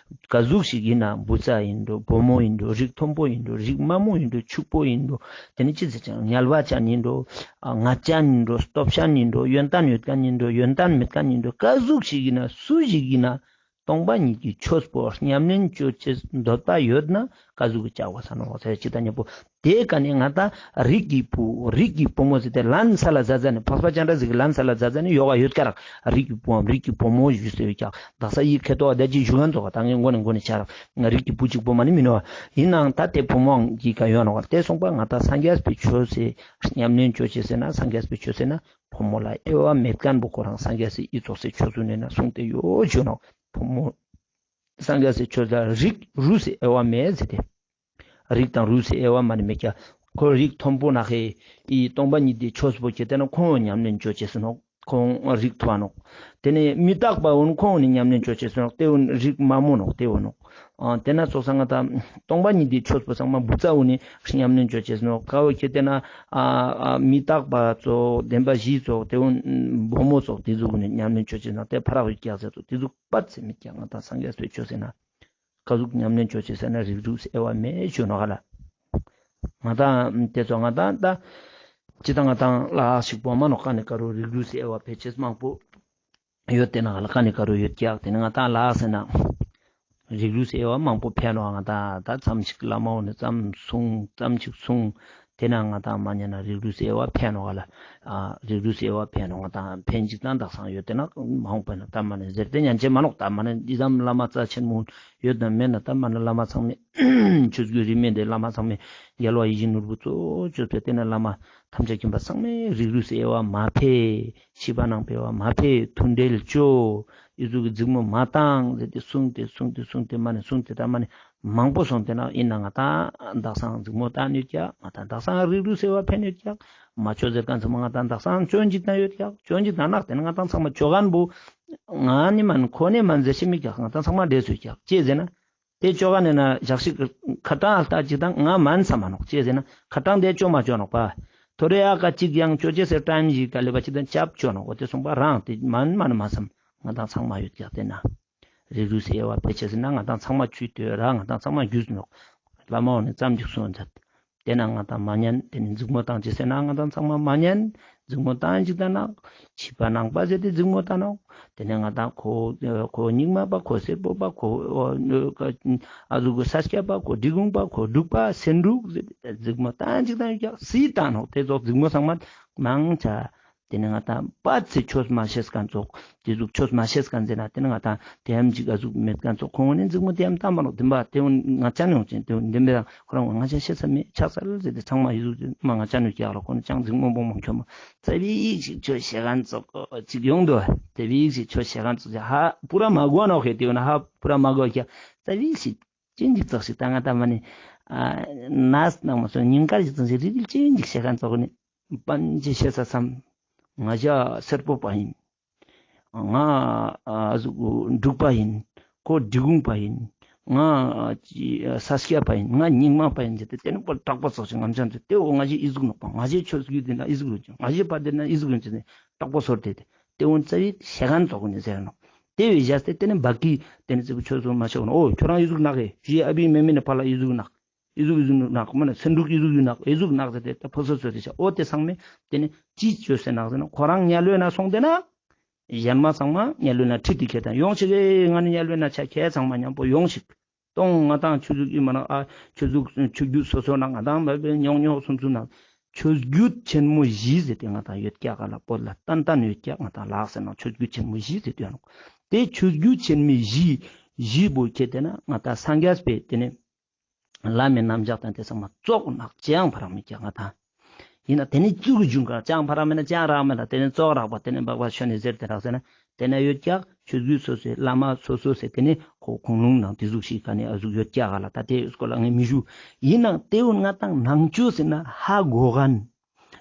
ག་ཟུག་ཞིག་ཡིན་ན་བུ་ཚ་ཡིན་འགྲོ་བུ་མོ་ཡིན་འགྲོ་རིགས་མཐོན་པོ་ཡིན་འགྲོ་རིགས་དམའ་མོ་ཡིན་འགྲོ་ཕྱུག་པོ་ཡིན་འགྲོ་དེ་ནི་ཅི་ཟེར་ཅང་དམྱལ་བ་ཅན་ཡིན་འགྲོ་ཨ་ང་ཅན་ཡིན་འགྲོ་སྟོབས་ཅན་ཡིན་འགྲོ་ཡོན་ཏན་ཡོད་མཁན་ཡིན་འགྲོ་ཡོན་ཏན་མེད་མཁན་ཡིན་འགྲོ་ག་ཟུག་ཞིག་ཡིན་ན་སུ་ཞིག་ཡིན་ན། སྟོང་པ་ཉིད་ཀྱི་ཆོས་པོ་ཉམས་ལེན་ཅོ་ཅེས་འདོད་པ་ཡོད་ན་ག་ཟུག་གི་བྱ་དགོས་ས་ནོག་ཟེར་ཅི་ད་ཉེ་པོ། དེ་ཀ་ནས་ང་དང་རིགས་ཀྱི་བུ་རིགས་ཀྱི་བུ་མོ་ཟེར་ཏེ་ལན་སལ་ལ་མཛད་ཟ་ནི་འཕགས་པ་སྤྱན་རས་གཟིགས་ཀྱི་ལན་སལ་ལ་མཛད་ཟ་ནི་ཡོ་ག་ཡོད་ཀ་རག། རིགས་ཀྱི་བུའམ་རིགས་ཀྱི་བུ་མོ་ཞུ་ཟེར་ཡོད་ཀྱག། དག་ས་ཡི་ཁེ་ཏོ་བ་ད་ཅི་ཞུ་ག་ནི་ཙོགས་ད་ངས་མགོ་ནས་མགོ་ནས་ཆ་རག། ང་རིགས་ཀྱི་བུ་གཅིག་པོ་མ་ནི་མིན་ནོག། ཡིན་ནའང་ད་དེ་བུ་མོའང་གི་ཀ་ཡོད་ནོག། དེ་སོང་པ་ང་དང་སངས་རྒྱས་པའི་ཆོས་སི་ཉམས་ལེན་ཅོ་ཅེས་ཟེར་ན་སངས་རྒྱས་པའི་ཆོས་ཟེར་ན། བུ་མོ་ལ་དབྱེ་བ་མེད་མཁན་པོ་ཁོ་རང་སངས་རྒྱས་སི་ཨི་ཙོགས་སི་ཆོས་ཚུལ་ནས་ན་གསུངས་ཏེ་ཡོད་ཞུ་ནོག། བུ་མོ་སངས་རྒྱས་སི་ཆོས་ལ་རིགས་རུས་སི་དབྱེ་བ་མེད་ཟེར་ཏེ། རིགས་དང་རུས་སི་དབྱེ་བ་མ་ནི་མེད་ཀྱག། ཁོ་རིགས་མཐོན་པོ་ནག་ཧེ་ཨི་སྟོང་པ་ཉིད་དི་ཆོས་པོ་ཁྱེར་ཏེ་ན་ཁོང་ཉམས་ལེན་ཅོ་ཅེས་ནོག། ཁོང་རིགས་མཐོ་བ་ནོག། ཏེ་ནེ་མི་རྟག་པ་འོ་ན་ཁོང་ནི་ཉམས་ལེན་ཅོ་ཅེས་ནོག། ཏེ་འོ་ན་རིགས་དམའ་མོ་ནོག། ཏེ་འོ་ནོག། ཨ་ཏེ་ན་ཙོགས་ས་ང་ཏང་སྟོང་པ་ཉིད་དི་ཆོས་པོ་ཚང་མ་བུ་ཚ་འོ་ནི་ཉམས་ལེན་ཅོ་ཅེས་ནོག། ཀ་བོ་ཁྱེར་ཏེ་ན་ཨ་ཨ་མི་རྟག་པ་ཙོགས་བདེན་པ་བཞི་ཙོགས་ཏེ་འོ་ན་བུ་མོ་ཙོགས་ཏེ་ཟུག་འོ་ནི་ཉམས་ལེན་ཅོ་ཅེས་ནོག། ཏེ་ཕ་རག་ཡོད་ཀྱག་ཟེར་ཏོ་ཏེ་ཟུག་པ་ཚེ་མེད་ཀྱག། ང་ཏང་སངས་རྒྱས་པའི་ཆོས་ཟེར་ན། ཀ་ཟུག་ཉམས་ལེན་ཅོ་ཅེས་ཟེར་ན་རིགས་རུས་དབྱེ་བ་མེད་ཅོ་ནོག་ག་ལ། ང་ཏང་ཏེ་ཙོགས་ང་ཏང་ད་ཅི་ད་ང་ཏང་ལ་ཞིག་པོ་མ་ནོག། ཀ་ནེ་ཀ་རུ་རིགས་རུས་དབྱེ་བ་ཕེ་ཅེས་མང་པོ་ཡོད་ཏེ་ན་ག་ལ། ཀ་ནེ་ཀ་རུ་ཡོད་ཀྱག། ཏེ་ནེ་ང་ཏང་ལ་ཟེར་ན་རིགས་རུས་དབྱེ་བ་མང་པོ་ཕེ་ནོག། ང་ཏང་ད་ཙམ་ཞིག་བླ་མ་འོ་ནི་ཙམ་གསུངས་ཙམ་ཞིག་གསུངས། ཏེ་ན་ང་ཏང་མ་ཉན་ན་རིགས་རུས་དབྱེ་བ་ཕེ་ནོག་ག་ལ། ཨ་རིགས་རུས་དབྱེ་བ་ཕེ་ནོག། ང་ཏང་ཕན་ཅིག་ཏང་དག་སང་ཡོད་ཏེ་ན་མ་འོངས་པ་ན་ད་མ་ནེ་ཟེར་ཏེ་ཉན་ཅེས་མ་ནོག། ད་མ་ནེ་འི་ཙམ་བླ་མ་རྩ་ཆེན་མོ་ཡོད་ན་མེད་ན་ད་མ་ནེ་བླ་མ་ཚང་མས་ཆོས་བརྒྱུད་རིས་མེད་དི་བླ་མ་ཚང་མས་རྒྱལ་བ་ཡིད་བཞིན་ནོར་བུ་གཙོ་བོ་ཅོས་པའི་ཏེ་ན་བླ་མ་ཐམས་ཅད་མཁྱེན་པ་ཚང་མས་རིགས་རུས་དབྱེ་བ་མ་ཕེ། ཤེས་པ་ནང་དབྱེ་བ་མ་ཕེ། མཐུན་འབྲེལ་ཅོ། འི་ཟུག་གི་འཛིང་མོ་མ་ཏང་ཟེར་ཏེ་གསུངས་ཏེ་གསུངས་ཏེ་གསུངས་ཏེ་མ་ནེ་གསུངས་ཏེ་ད་མ་ནེ་མང་པོ་སོང་། ཏེ་ན་ཨིན་ན་ང་ཏང་དག་སང་འཛིང་མོ་ཏང་ཡོད་ཀྱག། ང་ཏང་དག་སང་རིགས་རུས་དབྱེ་བ་ཕེ་ཡོད་ཀྱག། མ་ཅོ་ཟེར་ཁན་ཚང་མ་ང་ཏང་དག་སང་ཅོ་ཅིག་ཏང་ཡོད་ཀྱག། ཅོ་ཅིག་ཏང་ན་ཏེ་ན་ང་ཏང་ཚང་མ་ཅོ་ཁན་བོ་ང་ནི་མན་ཁོ་ནི་མན་ཟེར་ཤེས་མེད་ཀྱག། ང་ཏང་ཚང་མ་འདྲེས་སུ་ཡོད་ཀྱག། ཅི་ཟེར་ན་ཏེ་ཅོ་ཁན་ནི་ན་ཞག་ཞིག་ཁ་ཏང་ལྟ་ཅིག་ཏང་ང་མན་ས་མ་ནོག། ཅི་ཟེར་ན་ཁ་ཏང་ཏེ་ཅོ་མ་ཅོ་ནོག་པ། ཐོ་རེ་ཨ་ཀ་ཅིག་ཡང་ཅོ་ཅེས་ཟེར་ཏང་ཞིག་ག་ལེ་བ་ཅིག་ཏང་ཅབ་ཅོ་ནོག། འོ་ཏེ་སོང་པ་རང་ཏེ་མན་མན་མ་སམ། ང་ཏང་ཚང་མ་ཡོད་ཀྱག། ཏེ་ན་རིགས་རུས་དབྱེ་བ་ཕེ་ཅེས་ཟེར་ན་ང་ཏང་ཚང་མ་ཆུད་དེ་ར་ང་ཏང་ཚང་མ་རྒྱུས་ནོག། བླ་མ་འོ་ནི་ཙམ་ཅིག་གསུངས་མཛད། ཏེ་ན་ང་ཏང་མ་ཉན། ཏེ་ནི་འཛིང་མོ་ཏང་ཅེས་ཟེར་ན་ང་ཏང་ཚང་མ་མ་ཉན། འཛིང་མོ་ཏང་ཅིག་ཏང་ན་ཕྱི་པ་ནང་པ་ཟེར་ཏེ་འཛིང་མོ་ཏང་ནོག། ཏེ་ནེ་ང་ཏང་ཁོ་ཁོ་རྙིང་མ་པ་ཁོ་སེར་པོ་པ་ཁོ་ཨ་ཟུག་གི་ས་སྐྱ་པ་ཁོ་འབྲི་གུང་པ་ཁོ་འབྲུག་པ་སེ་འབྲུག་ཟེར་ཏེ་འཛིང་མོ་ཏང་ཅིག་ཏང་ཡོད་ཀྱག། སི་ཏང་ནོག། ཏེ་ཙོགས་འཛིང་མོ་ཚང་མ་མང་ཆེ། ཏེ་ནེ་ང་ཏང་པ་ཚེ་ཆོས་མ་ཤེས་ཁན་ཙོགས། ཏེ་ཟུག་ཆོས་མ་ཤེས་ཁན་ཟེར་ན་ཏེ་ནེ་ང་ཏང་ཏེ་ཡམ་ཅིག་ཨ་ཟུག་མེད་ཁན་ཙོགས། ཁོང་ནི་འཛིང་མོ་ཏེ་ཡམ་ཏང་མ་ནོག། བདེན་པ་ཏེ་འོ་ང་ཅ་ནོག་ཅན་ཏེ་འོ་བདེན་པ་ཁོ་རང་ང་ཅ་ཤེས་ས་མེད་ཆགས་ས་ལ་ཟེར་ཏེ་ཚང་མ་ཨི་ཟུག་མ་ང་ཅ་ནོག་ཀྱག་ལ། ཁོང་ནི་ཅང་འཛིང་མོ་བོང་མོ་ཁྱོ་མ་ཙ་བིག་ཞིག་ཆོས་ཤེས་ཁན་ཙོགས་ཅིག་ཡོང་དོ། ཙ་བིག་ཞིག་ཆོས་ཤེས་ཁན་ཙོགས་ཧ་པུ་ར་མ་གོ་ནོག་ཧེ། ཏེ་འོ་ན་ཧ་པུ་ར་མ་གོ་ཀྱག། ཙ་བིག་ཞིག་ཅི་འཇིག་ཙོགས་ཤིག་ཏང་ང་ཏང་མ་ནེ་ཨ་ནས་ནང་མ་སོང་ཉིན་དཀར་ཞིག་ཙོགས་ཤིག་རིལ་རིལ་ཅི་འཇིག་ཤེས་ཁན་ཙོགས་ནི། པན་ཅི་ཤེས་ས་སམ། ང་ཞ་སེར་པོ་པ་ཡིན། ང་ཨ་ཟུག་འབྲུག་པ་ཡིན། ཁོ་འབྲི་གུང་པ་ཡིན། ང་ཨ་ཅི་ཨ་ས་སྐྱ་པ་ཡིན། ང་རྙིང་མ་པ་ཡིན་ཟེར་ཏེ་ཏེ་ནི་པོ་དྲག་པོ་ཙོགས་ཤིག་ང་ཅ་ནོག་ཏེ་འོ་ང་ཞའི་ཨི་ཟུག་ནོག་པ། ང་ཞའི་ཆོས་བརྒྱུད་འདི་ན་ཨི་ཟུག་རུ་ཅིག། ང་ཞའི་པ་འདི་ན་ཨི་ཟུག་རུ་ཅིག་ནི་དྲག་པོ་ཚོར་ཏེ་ཏེ་འོ་ཙ་བིག་ཤེས་ཁན་ཙོགས་ནི་ཟེར་ནོག། ཏེ་བས་ཞག་སྟེ་ཏེ་ནི་བ་ཀི་ཏེ་ནི་ཙི་གུ་ཆོས་སོ་མ་ཤེས་ནོག། འོ་ཁྱོ་རང་ཨི་ཟུག་ནག་ཧེ། ཞི་ཨ་བི་མེ་མེ་ནི་ཕ་ལ་ཨི་ཟུག་ནག། ཨི་ཟུག་ཨི་ཟུག་ནག་མ་ན་སེ་འབྲུག་ཨི་ཟུག་ཨི་ནག་ཨི་ཟུག་ནག་ཟེར་ཏེ་ད་ཕོ་སོ་སོ་ཏེ་ཆ། འོ་ཏེ་ཚང་མས་ཏེ་ནི་ཅི་ཅོས་ཟེར་ནག་ཟེར་ན་ཁོ་རང་དམྱལ་བའི་ནང་སོང་སྟེ་ན་ཞན་མ་ཚང་མ་དམྱལ་བའི་ནང་ཁྲིད་དེ་ཁྱེར་ཏང་ཡོང་ཞིག་གི། ང་ནི་དམྱལ་བའི་ནང་ཆ་ཁྱེད་ཚང་མ་མཉམ་པོ་ཡོང་ཞིག། ཏོང་ང་ཏང་ཆོས་ལུགས་ཨི་མ་ན་ཨ་ཆོས་ལུགས་ཆོས་བརྒྱུད་སོ་སོ་ནང་ང་ཏང་མ་བེ་ཉོག་ཉོག་སུམ་སུམ་ནང་ཆོས་བརྒྱུད་ཆེན་མོ་བཞི་ཟེར་ཏེ་ང་ཏང་ཡོད་ཀྱག་ག་ལ། བོད་ལ་ཏན་ཏན་ཡོད་ཀྱག། ང་ཏང་ལག་ཟེར་ན་ཆོས་བརྒྱུད་ཆེན་མོ་བཞི་ཟེར་ཏེ་ཡོད་ནོག། ཏེ་ཆོས་བརྒྱུད་ཆེན་མོ་བཞི་བཞི་བོ་ཁྱེར་ཏེ་ན་ང་ཏང་སངས་རྒྱས་པའི་ཏེ་ནི་བླ་མའི་རྣམ་གཞག་དང་ཏེ་ཚང་མ་ཙོགས་ནག་ཅི་ཡང་ཕ་རག་མེད་ཀྱག་ང་ཏང་། ཨིན་ན་ཏེ་ནི་ཙུག་གི་ཇུང་ག་ཅི་ཡང་ཕ་རག་མེད་ན་ཅི་ཡང་རག་མེད་ལ། ཏེ་ནི་ཙོགས་རག་པ་ཏེ་ནི་འབག་པ་ཆོས་ནི་ཟེར་ཏེ་རག་ཟེར་ན་ཏེ་ན་ཡོད་ཀྱག། ཆོས་བརྒྱུད་སོ་སོའི་བླ་མ་སོ་སོ་ཟེར་ཏེ་ནི་ཁོ་ཁུངས་ལུང་ནང་ཏེ་ཟུག་ཞིག་ག་ནི་ཨ་ཟུག་ཡོད་ཀྱག་ག་ལ། ད་ཏེ་སྐོར་ལ་ངས་མི་ཞུ། ཨིན་ན་ཏེ་འོ་ན་ང་ཏང་ནང་ཆོས་ཟེར་ན་ཧ་གོ་ཁན།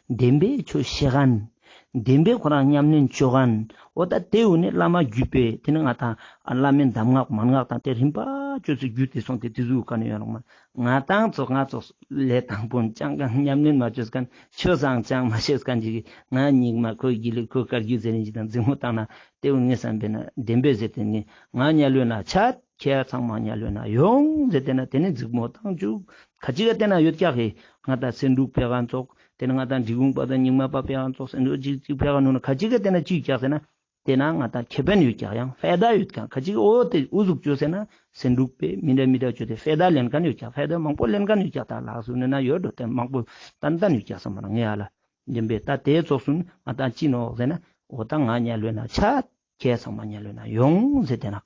བདེན་པའི་ཆོས་ཤེས་ཁན། བདེན་པའི་ཁོ་རང་ཉམས་ལེན་ཅོ་ཁན། འོ་ད་ཏེ་འོ་ནི་བླ་མ་བརྒྱུད་པའི་ཏེ་ནི་ང་ཏང་བླ་མའི་གདམས་ངག་མན་ངག་དང་ཏེ་རིམ་པ་ཅོས་སེ་བརྒྱུད་དེ་སོང་སྟེ་ཏེ་ཟུག་ག་ནི་ཡོད་ནོག་མ། ང་ཏང་ཙོགས་ང་ཙོགས་ལས་དང་པོ་ཅང་གང་ཉམས་ལེན་མ་ཅོས་ཁན་ཆོས་སང་ཅང་མ་ཤེས་ཁན་ཅིག་གི་ང་རྙིང་མ་ཁོ་དགེ་ལུགས་ཁོ་བཀའ་བརྒྱུད་ཟེར་ནི་ཅིག་དང་འཛིང་མོ་བཏང་ན་ཏེ་འོ་ངས་བསམ་པས་ན་བདེན་པས་ཟེར་ཏེ་ནི་ང་དམྱལ་བའི་ནང་ཆ་ཁྱེད་ཚང་མ་དམྱལ་བའི་ནང་ཡོང་ཟེར་ཏེ་ན་ཏེ་ནི་འཛིང་མོ་བཏང་བཅུག། ཁ་ཅིག་ག་ཏེ་ན་ཡོད་ཀྱག་ཧེ། ང་ཏང་སེ་འབྲུག་པའི་ཁ་ཙོགས་ཏེ་ནི་ང་ཏང་འབྲི་གུང་པ་དང་རྙིང་མ་པ་པའི་ཁ་ཙོགས་སེ་འབྲུག་ཅིག་ཅིག་པའི་ཁ་ནུ་ན་ཁ་ཅིག་ག་ཏེ་ན་ཅི་ཡོད་ཀྱག་ཟེར་ན་ཏེ་ན་ང་ཏང་ཁེ་ཕན་ཡོད་ཀྱག་ཡང་ཕའི་ད་ཡོད་ཀྱག། ཁ་ཅིག་འོ་ཏེ་འུ་ཟུག་ཅོས་ཟེར་ན་སེ་འབྲུག་པའི་མི་འདྲ་མི་འདྲ་ཅོས་ཏེ་ཕའི་ད་ལེན་ཁན་ཡོད་ཀྱག། ཕའི་ད་མང་པོ་ལེན་ཁན་ཡོད་ཀྱག། ད་ལགས་སུ་ནི་ན་ཡོད་འགྲོ་ཏེ་མང་པོ་ཏན་ཏན་ཡོད་ཀྱག་བསམ་པ་ན་ངས་ཨ་ལ་བདེན་པས་ད་ཏེ་ཙོགས་སུ་ང་ཏང་ཅི་ནོག་ཟེར་ན་འོ་ད་ང་དམྱལ་བའི་ནང་ཆ་ཁྱེད་ཚང་མ་དམྱལ་བའི་ནང་ཡོང་ཟེར་ཏེ་ན།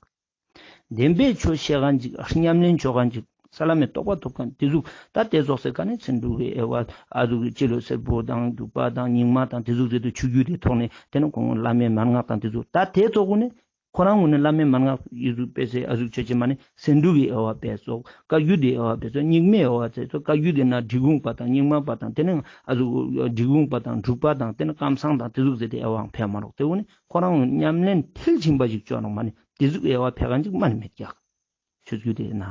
བདེན་པའི་ཆོས་ཤེས་ཁན་ཅིག་ཉམས་ལེན་ཅོ་ཁན་ཅིག་ས་ལ་མེ་ཏོག་པ་ཐོབ་ཁན་ཏེ་ཟུག་ད་ཏེ་ཙོགས་སེ་ག་ནི་སེ་འབྲུག་གི་ཨེ་བ་ཨ་ཟུག་གི་སྤྱི་ལོ་སེར་པོ་དང་འབྲུག་པ་དང་རྙིང་མ་དང་ཏེ་ཟུག་ཟེར་དུ་ཆོས་བརྒྱུད་དེ་ཐོག་ནས་ཏེ་ནི་ཁོང་བླ་མའི་མན་ངག་དང་ཏེ་ཟུག་ད་ཏེ་ཙོགས་གུན་ནི་ ཁོ་རང་ངོས་ནས་བླ་མའི་མན་ངག་ཨི་ཟུག་སྤེལ་སེ་ཨ་ཟུག་ཆོས་ཅན་མ་ནི་སེ་འབྲུ་གི་དབྱེ་བ་སྤེལ་སོག། བཀའ་བརྒྱུད་དེ་དབྱེ་བ་སྤེལ་སོག། རྙིང་མའི་དབྱེ་བ་སྤེལ་སོག། བཀའ་བརྒྱུད་དེ་ན་འབྲི་གུང་པ་དང་རྙིང་མ་པ་དང་དེ་ནས་ཨ་ཟུག་འབྲི་གུང་པ་དང་འབྲུག་པ་དང་དེ་ནས་ཀམ་ཚང་དང་དེ་ཟུག་ཟེར་ཏེ་དབྱེ་བའང་ཕེ་མ་ནོག། དེ་བོ་ནི་ཁོ་རང་ངོས་ཉམས་ལེན་མཐིལ་ཕྱིན་པ་ཞིག་ཅོ་ནོག་མ་ནི་དེ་ཟུག་དབྱེ་བ་ཕེ་ག་ཅིག་མ་ནི་མེད་ཀྱག། ཆོས་བརྒྱུད་དེ་ན་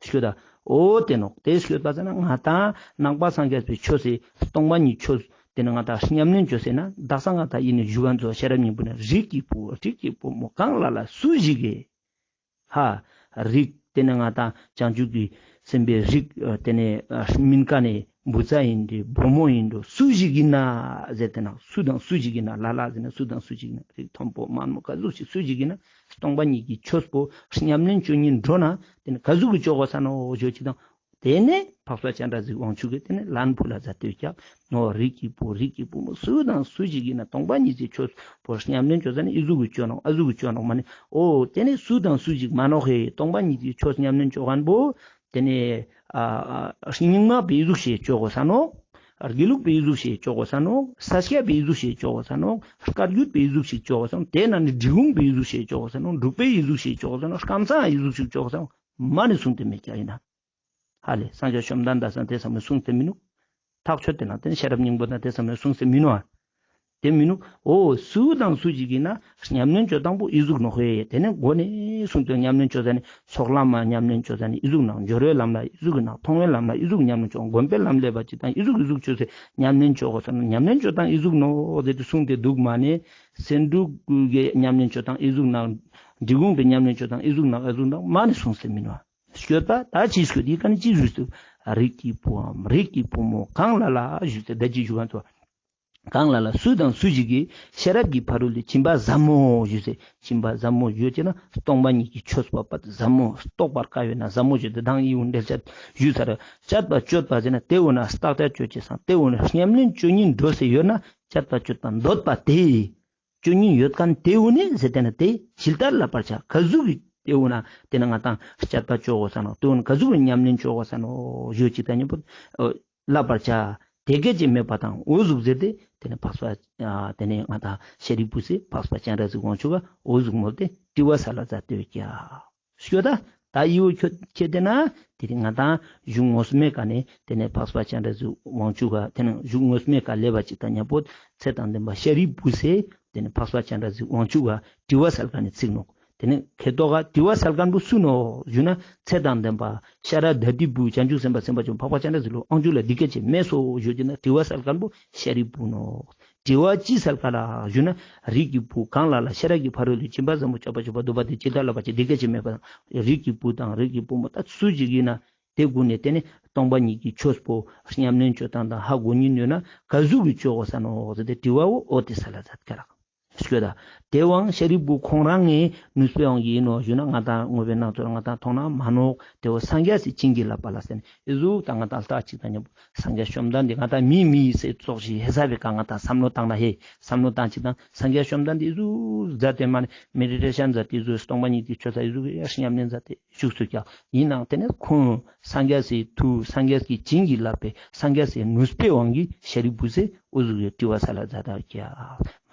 ཤོད་ད། འོ་དེ་ནོག། དེ་ཤོད་པ་ཟེར་ན་ང་ཏང་ནང་པ་སངས་རྒྱས་པའི་ཆོས་སི་སྟོང་པ་ཉིད་ཆོས་དེ་ནི་ང་ཏང་ཉམས་ལེན་ཅོ་ཟེར་ན་དག་ས་ང་ཏང་ཡིན་ནི་ཞུ་ག་ཚོ་ཤེས་རབ་སྙིང་པོ་ནི་རིགས་ཀྱི་བུ་རིགས་ཀྱི་བུ་མོ་གང་ལ་ལ་སུ་ཞིག་གིས་ཧ་རིགས་དེ་ནི་ང་ཏང་བྱང་ཆུབ་ཀྱི་སེམས་དཔའི་རིགས་དེ་ནི་སྨིན་མཁན་ནི་བུ་ཚ་ཡིན་འགྲོ་བུ་མོ་ཡིན་འགྲོ་སུ་ཞིག་ཡིན་ན་ཟེར་ཏེ་ན་སུ་དང་སུ་ཞིག་ཡིན་ན་ལ་ལ་ཟེར་ན་སུ་དང་སུ་ཞིག་ཡིན་ན་རིགས་མཐོན་པོ་དམའ་མོ་ག་ཟུག་ཞིག་སུ་ཞིག་ཡིན་ན། སྟོང་པ་ཉིད་ཀྱི་ཆོས་པོ་ཉམས་ལེན་ཅོ་ཉིན་འགྲོ་ན་དེ་ནི་ག་ཟུག་གི་ཅོ་གོས་ས་ནོག་ཞུ་ཅིག་དང་། དེ་ནས་འཕགས་པ་སྤྱན་རས་གཟིགས་དབང་ཕྱུག་གིས་དེ་ནི་ལན་ཕུལ་ལ་མཛད་དེ་ཀྱག། ནོ་རིགས་ཀྱི་བུ་རིགས་ཀྱི་བུ་མོ་སུ་དང་སུ་ཞིག་ཡིན་ན་སྟོང་པ་ཉིད་ཀྱི་ཆོས་པོ་ཉམས་ལེན་ཅོ་ས་ནི་ཨི་ཟུག་གི་ཅོ་ནོག་ཨ་ཟུག་གི་ཅོ་ནོག་མ་ནི། འོ་དེ་ནི་སུ་དང་སུ་ཞིག་མ་ནོག་ཧེ། སྟོང་པ་ཉིད་ཀྱི་ཆོས་ཉམས་ལེན་ཅོ་མཁན་པོ་དེ་ནི་ཨ་ཨ་རྙིང་མ་པའི་ཨི་ཟུག་ཞིག་ཅོ་གོས་ས་ནོག། དགེ་ལུགས་པའི་ཨི་ཟུག་ཞིག་ཅོ་གོས་ས་ནོག། ས་སྐྱ་པའི་ཨི་ཟུག་ཞིག་ཅོ་གོས་ས་ནོག། བཀའ་བརྒྱུད་པའི་ཨི་ཟུག་ཞིག་ཅོ་གོས་ས་ནོག། དེ་ན་ནི་འབྲི་གུང་པའི་ཨི་ཟུག་ཞིག་ཅོ་གོས་ས་ནོག། འབྲུག་པའི་ཨི་ཟུག་ཞིག་ཅོ་གོས་ས་ནོག། ཀམ་ཚང་ཨི་ཟུག་ཞིག་ཅོ་གོས་ས་ནོག། མ་ནི་གསུངས་ཏེ་མེད་ཀྱག་ཡིན་ན། ཧ་ལེ་སངས་རྒྱས་བཅོམ་ལྡན་འདས་སང་དེ་ཚང་མས་གསུངས་ཏེ་མི་ནུག། ཐག་ཆོད་དེ་ན་དེ་ཤེས་རབ་སྙིང་པོ་དང་དེ་ཚང་མས་གསུངས་ཏེ་མི་ནུག་ཨ། དེ་མི་ནུག། འོ་སུ་དང་སུ་ཞིག་ཡིན་ན་ཉམས་ལེན་ཅོ་སྟངས་པོ་ཨི་ཟུག་ནོག་ཧེ། དེ་ནི་འགོ་ནས་གསུངས་ཏེ་ཉམས་ལེན་ཅོ་ས་ནི་ཚོགས་ལམ་མ་ཉམས་ལེན་ཅོ་ས་ནི་ཨི་ཟུག་ནང་སྦྱོར་བའི་ལམ་ལ་ཨི་ཟུག་གི་ནང་མཐོང་བའི་ལམ་ལ་ཨི་ཟུག་ཉམས་ལེན་ཅོ་སྒོམ་པའི་ལམ་ལས་པ་ཅིག་དང་ཨི་ཟུག་ཨི་ཟུག་ཅོ་ཟེར་ཉམས་ལེན་ཅོ་གོས་ས་ནོག། ཉམས་ལེན་ཅོ་སྟངས་ཨི་ཟུག་ནོག་ཟེར་ཏེ་གསུངས་ཏེ་འདུག་མ་ནི་སེ་འབྲུ་གི་ཉམས་ལེན་ཅོ་སྟངས་ཨི་ཟུག་ནང་འབྲི་གུང་པའི་ཉམས་ལེན་ཅོ་སྟངས་ཨི་ཟུག་ནང་ཨི་ཟུག་ནང་མ་ནི་གསུངས་ཏེ་མི་ནུག་ཨ། སྐྱོད་པ་ད་ཅི་སྐྱོད་དེ་ཀ་ནི་ཅི་ཞུས་ཏེ། རིགས་ཀྱི་བུའམ་རིགས་ཀྱི་བུ་མོ་གང་ལ་ལ་ཞུས་ཏེ་ད་ཅི་ཞུ་ག་ཚོ། གང་ལ་ལ་སུ་དང་སུ་ཞིག་གིས་ཤེས་རབ་ཀྱི་ཕ་རོལ་ཏུ་ཕྱིན་པ་ཟབ་མོ་ཞུས་ཏེ་ཕྱིན་པ་ཟབ་མོ་ཞུ་ཅེ་ན་སྟོང་པ་ཉིད་ཀྱི་ཆོས་པོ་པ་ཟབ་མོ་རྟོགས་པར་དཀའ་བས་ན་ཟབ་མོ་ཞུས་ཏེ་དང་ཡིད་འོང་འགྲེལ་བཤད་ཞུས་ཚར། དཔྱད་པ་དཔྱོད་པ་ཟེར་ན་དེ་འོ་ན་བརྟག་དཔྱད་དཔྱོད་ཅེས་སང་དེ་འོ་ན་ཉམས་ལེན་ཅོ་ཉིན་འགྲོ་ཟེར་ཡོད་ན་དཔྱད་པ་དཔྱོད་པ་འདོད་པ་དེ། ཅོ་ཉིན་ཡོད་མཁན་དེ་བོ་ནི་ཟེར་ཏེ་ན་དེ་ཇི་ལྟར་བསླབ་པར་བྱ། ག་ཟུག་གི་དེ་བོ་ན་དེ་ན་ང་ཏང་དཔྱད་པ་ཅོ་གོས་ས་ནོག། དེ་བོ་ན་ག་ཟུག་གི་ཉམས་ལེན་ཅོ་གོས་ས་ནོག་ཞུ་ཅིག་ད་ཉམ་པོ་བསླབ་པར་བྱ། དེ་སྐད་ཅེས་སྨྲས་པ་དང་འོ་ཟུག་ཟེར་ཏེ་དེ་ནི་འཕགས་པ་དེ་ནི་ང་ཏང་ཤཱ་རིའི་བུ་སི་འཕགས་པ་སྤྱན་རས་གཟིགས་དབང་ཕྱུག་ག་འོ་ཟུག་མོལ་ཏེ་དྲི་བ་སལ་ལ་མཛད་དེ་ཀྱག། སྐྱོད་ད་ད་ཡིའུ་ཁྱོད་ཁྱེད་དེ་ན་དེ་རིང་ང་ཏང་གཞུང་ངོ་མའི་ཀ་ནས་དེ་ནས་འཕགས་པ་སྤྱན་རས་གཟིགས་དབང་ཕྱུག་ག་དེ་ནས་གཞུང་ངོ་མའི་ཀ་ལས་པ་ཅིག་དང་མཉམ་པོ་ཚེ་དང་ལྡན་པ་ཤཱ་རིའི་བུ་སི་དེ་ནས་འཕགས་པ་སྤྱན་རས་གཟིགས་དབང་ཕྱུག་ག་དྲི་བ་སལ་ཀ་ནས་ཚིག་ནོག། དེ་ནས་ཁེ་ཏོག་ག་དྲི་བ་སལ་ཀ་པོ་སུ་ནོག་ཞུ་ན་ཚེ་དང་ལྡན་པ་ཤཱ་ར་དྭ་ཏིའི་བུ་བྱང་ཆུབ་སེམས་དཔའ་སེམས་དཔའ་ཆེན་པོ་འཕགས་པ་སྤྱན་རས་གཟིགས་ལུ་དབང་ཕྱུག་ལ་འདི་སྐད་ཅེས་སྨྲས་སོ་ཞུ་ཅེ་ན་དྲི་བ་སལ་ཀ་པོ་ཤཱ་རིའི་བུ་ནོག། དྲི་བ་ཅི་སལ་ཀ་ལ་ཞུ་ན། རིགས་ཀྱི་བུ་གང་ལ་ལ་ཤེས་རབ་ཀྱི་ཕ་རོལ་ཏུ་ཕྱིན་པ་ཟབ་མོ་སྤྱད་པ་སྤྱོད་པ་འདོད་པ་དེ་ཇི་ལྟར་བསླབ་པར་བྱ། འདི་སྐད་ཅེས་སྨྲས་པ་དང་། རིགས་ཀྱི་བུ་དང་རིགས་ཀྱི་བུ་མོ་ད་སུ་ཞིག་ཡིན་ན་དེ་ཀུན་ནས་དེ་ནི་སྟོང་པ་ཉིད་ཀྱི་ཆོས་པོ་ཉམས་ལེན་ཅོ་སྟངས་དང་ཧ་གོ་ཉིན་ཡོད་ན་ག་ཟུག་གི་ཅོ་གོས་ས་ནོག་ཟེར་ཏེ་དྲི་བ་བོ་འོ་དེ་སལ་ལ་མཛད་ཀ་རག། སྐྱོད་ད། དེ་བོའང་ཤཱ་རིའི་བུ་ཁོང་རང་ངི་ནུས་པའི་དབང་གིས་ཡིན་ནོག་ཞུ་ན་ང་ཏང་དངོས་པོའི་སྣང་ཚུལ་ང་ཏང་མཐོང་ན་མ་ནོག། དེ་བོ་སངས་རྒྱས་སི་བྱིན་གྱིས་བརླབས་པ་ལ་ཟེར་ནས་ཨི་ཟུག་ད་ང་ཏང་ལྟ་ཅིག་དང་མཉམ་པོ་སངས་རྒྱས་བཅོམ་ལྡན་འདས་ང་ཏང་མི་མི་ཟེར་ཙོགས་ཤིག་ཧེ་ས་བའི་ཀ་ང་ཏང་བསམ་བློ་བཏང་ན་ཧེ་བསམ་བློ་བཏང་ཅིག་དང་སངས་རྒྱས་བཅོམ་ལྡན་འདས་ཨི་ཟུག་མཛད་དེ་མ་ནི་མེ་ཌི་ཊེ་ཤན་མཛད་དེ་ཨི་ཟུག་སྟོང་པ་ཉིད་ཀྱི་ཆོས་ས་ཨི་ཟུག་ཡར་ཉམས་ལེན་མཛད་དེ་བཞུགས་སུ་ཀྱག། ཡིན་ནའང་དེ་ནས་ཁོང་སངས་རྒྱས་སི་ཐུགས་སངས་རྒྱས་ཀྱི་བྱིན་གྱིས་བརླབས་པའི་སངས་རྒྱས་སི་ནུས་པའི་དབང་གིས་ཤཱ་རིའི་བུ་སི་ཨུ་ཟུག་གི་དྲི་བ་སལ་ལ་མཛད་དེ་ཀྱག།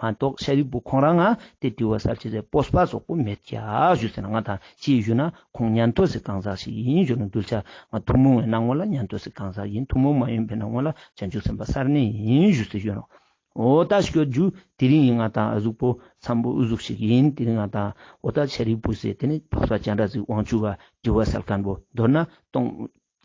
མ་གཏོགས་ཤཱ་རིའི་བུ་ཁོང་རང་ང་དེ་དྲི་བ་སལ་ཅེས་སི་སྤོབས་པ་སོག་པོ་མེད་ཀྱག་ཞུ་ཟེར་ན་ང་ཏང་ཅི་ཞུ་ན་ཁོང་ཉན་ཐོས་སི་གང་ཟག་ཞིག་ཡིན་ཞུ་ན་གདུལ་བྱ་ང་ཐུན་མོང་བའི་སྣང་ངོ་ལ་ཉན་ཐོས་སི་གང་ཟག་ཡིན། ཐུན་མོང་མ་ཡིན་པའི་སྣང་ངོ་ལ་བྱང་ཆུབ་སེམས་དཔའ་ས་གནས་ཡིན་ཞུ་ཟེར་ཞུ་ནོག། འོ་ད་སྐྱོད་རྒྱུ་དེ་རིང་ཡིན་ང་ཏང་ཨ་ཟུག་པོ་འཚམས་པོ་ཨུ་ཟུག་ཞིག་ཡིན། དེ་རིང་ང་ཏང་འོ་ད་ཤཱ་རིའི་བུ་སི་དེ་ནི་འཕགས་པ་སྤྱན་རས་གཟིགས་དབང་ཕྱུག་ག་དྲི་བ་སལ་མཁན་པོ་མདོར་ན་སྟོང་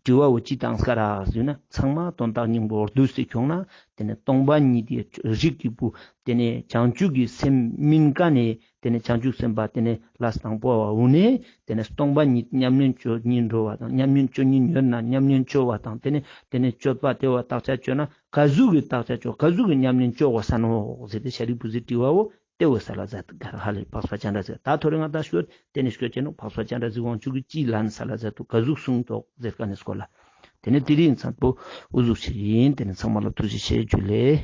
དྲི་བ་བོ་ཅི་བཏང་ས་ཀ་རག་ཟེར་ན་ཚང་མ་དོན་དག་སྙིང་པོ་བསྡུས་ཏེ་ཁྱོང་ན་དེ་ནི་སྟོང་པ་ཉིད་དེ་རིགས་ཀྱི་བུ་དེ་ནི་བྱང་ཆུབ་ཀྱི་སེམས་སྨིན་མཁན་ནི་དེ་ནི་བྱང་ཆུབ་སེམས་དཔའ་དེ་ནི་ལས་དང་པོ་བ་འོ་ནི་དེ་ནི་སྟོང་པ་ཉིད་ཉམས་ལེན་ཅོ་ཉིན་འགྲོ་བ་དང་ཉམས་ལེན་ཅོ་ཉིན་ཡོད་ན་ཉམས་ལེན་ཅོ་བ་དང་དེ་ནི་དེ་ནི་སྤྱོད་པ་དེ་བ་བརྟག་དཔྱད་ཅོ་ན་ག་ཟུག་གི་བརྟག་དཔྱད་ཅོ་ག་ཟུག་གི་ཉམས་ལེན་ཅོ་གོས་ས་ནོག་ཟེར་ཏེ་ཤཱ་རིའི་བུ་སི་དྲི་བ་བོ་དེ་བོ་སལ་ལ་མཛད་དེ་ཀ་རག་ཧ་ལེ། འཕགས་པ་སྤྱན་རས་གཟིགས་ད་ཐོ་རེ་ང་ཏང་སྐྱོད་དེ་ནི་སྐྱོད་ཅེ་ནོག། འཕགས་པ་སྤྱན་རས་གཟིགས་དབང་ཕྱུག་གི་ཅི་ལན་སལ་ལ་མཛད་དུ་ག་ཟུག་གསུངས་ཏོག་ཟེར་ཀ་ནི་སྐོར་ལ་དེ་ནི་དེ་རིང་འཚམས་པོ་ཨུ་ཟུག་ཞིག་ཡིན། དེ་ནི་ཚང་མ་ལ་ཐུགས་རྗེ་ཆེ་ཇུ་ལེ།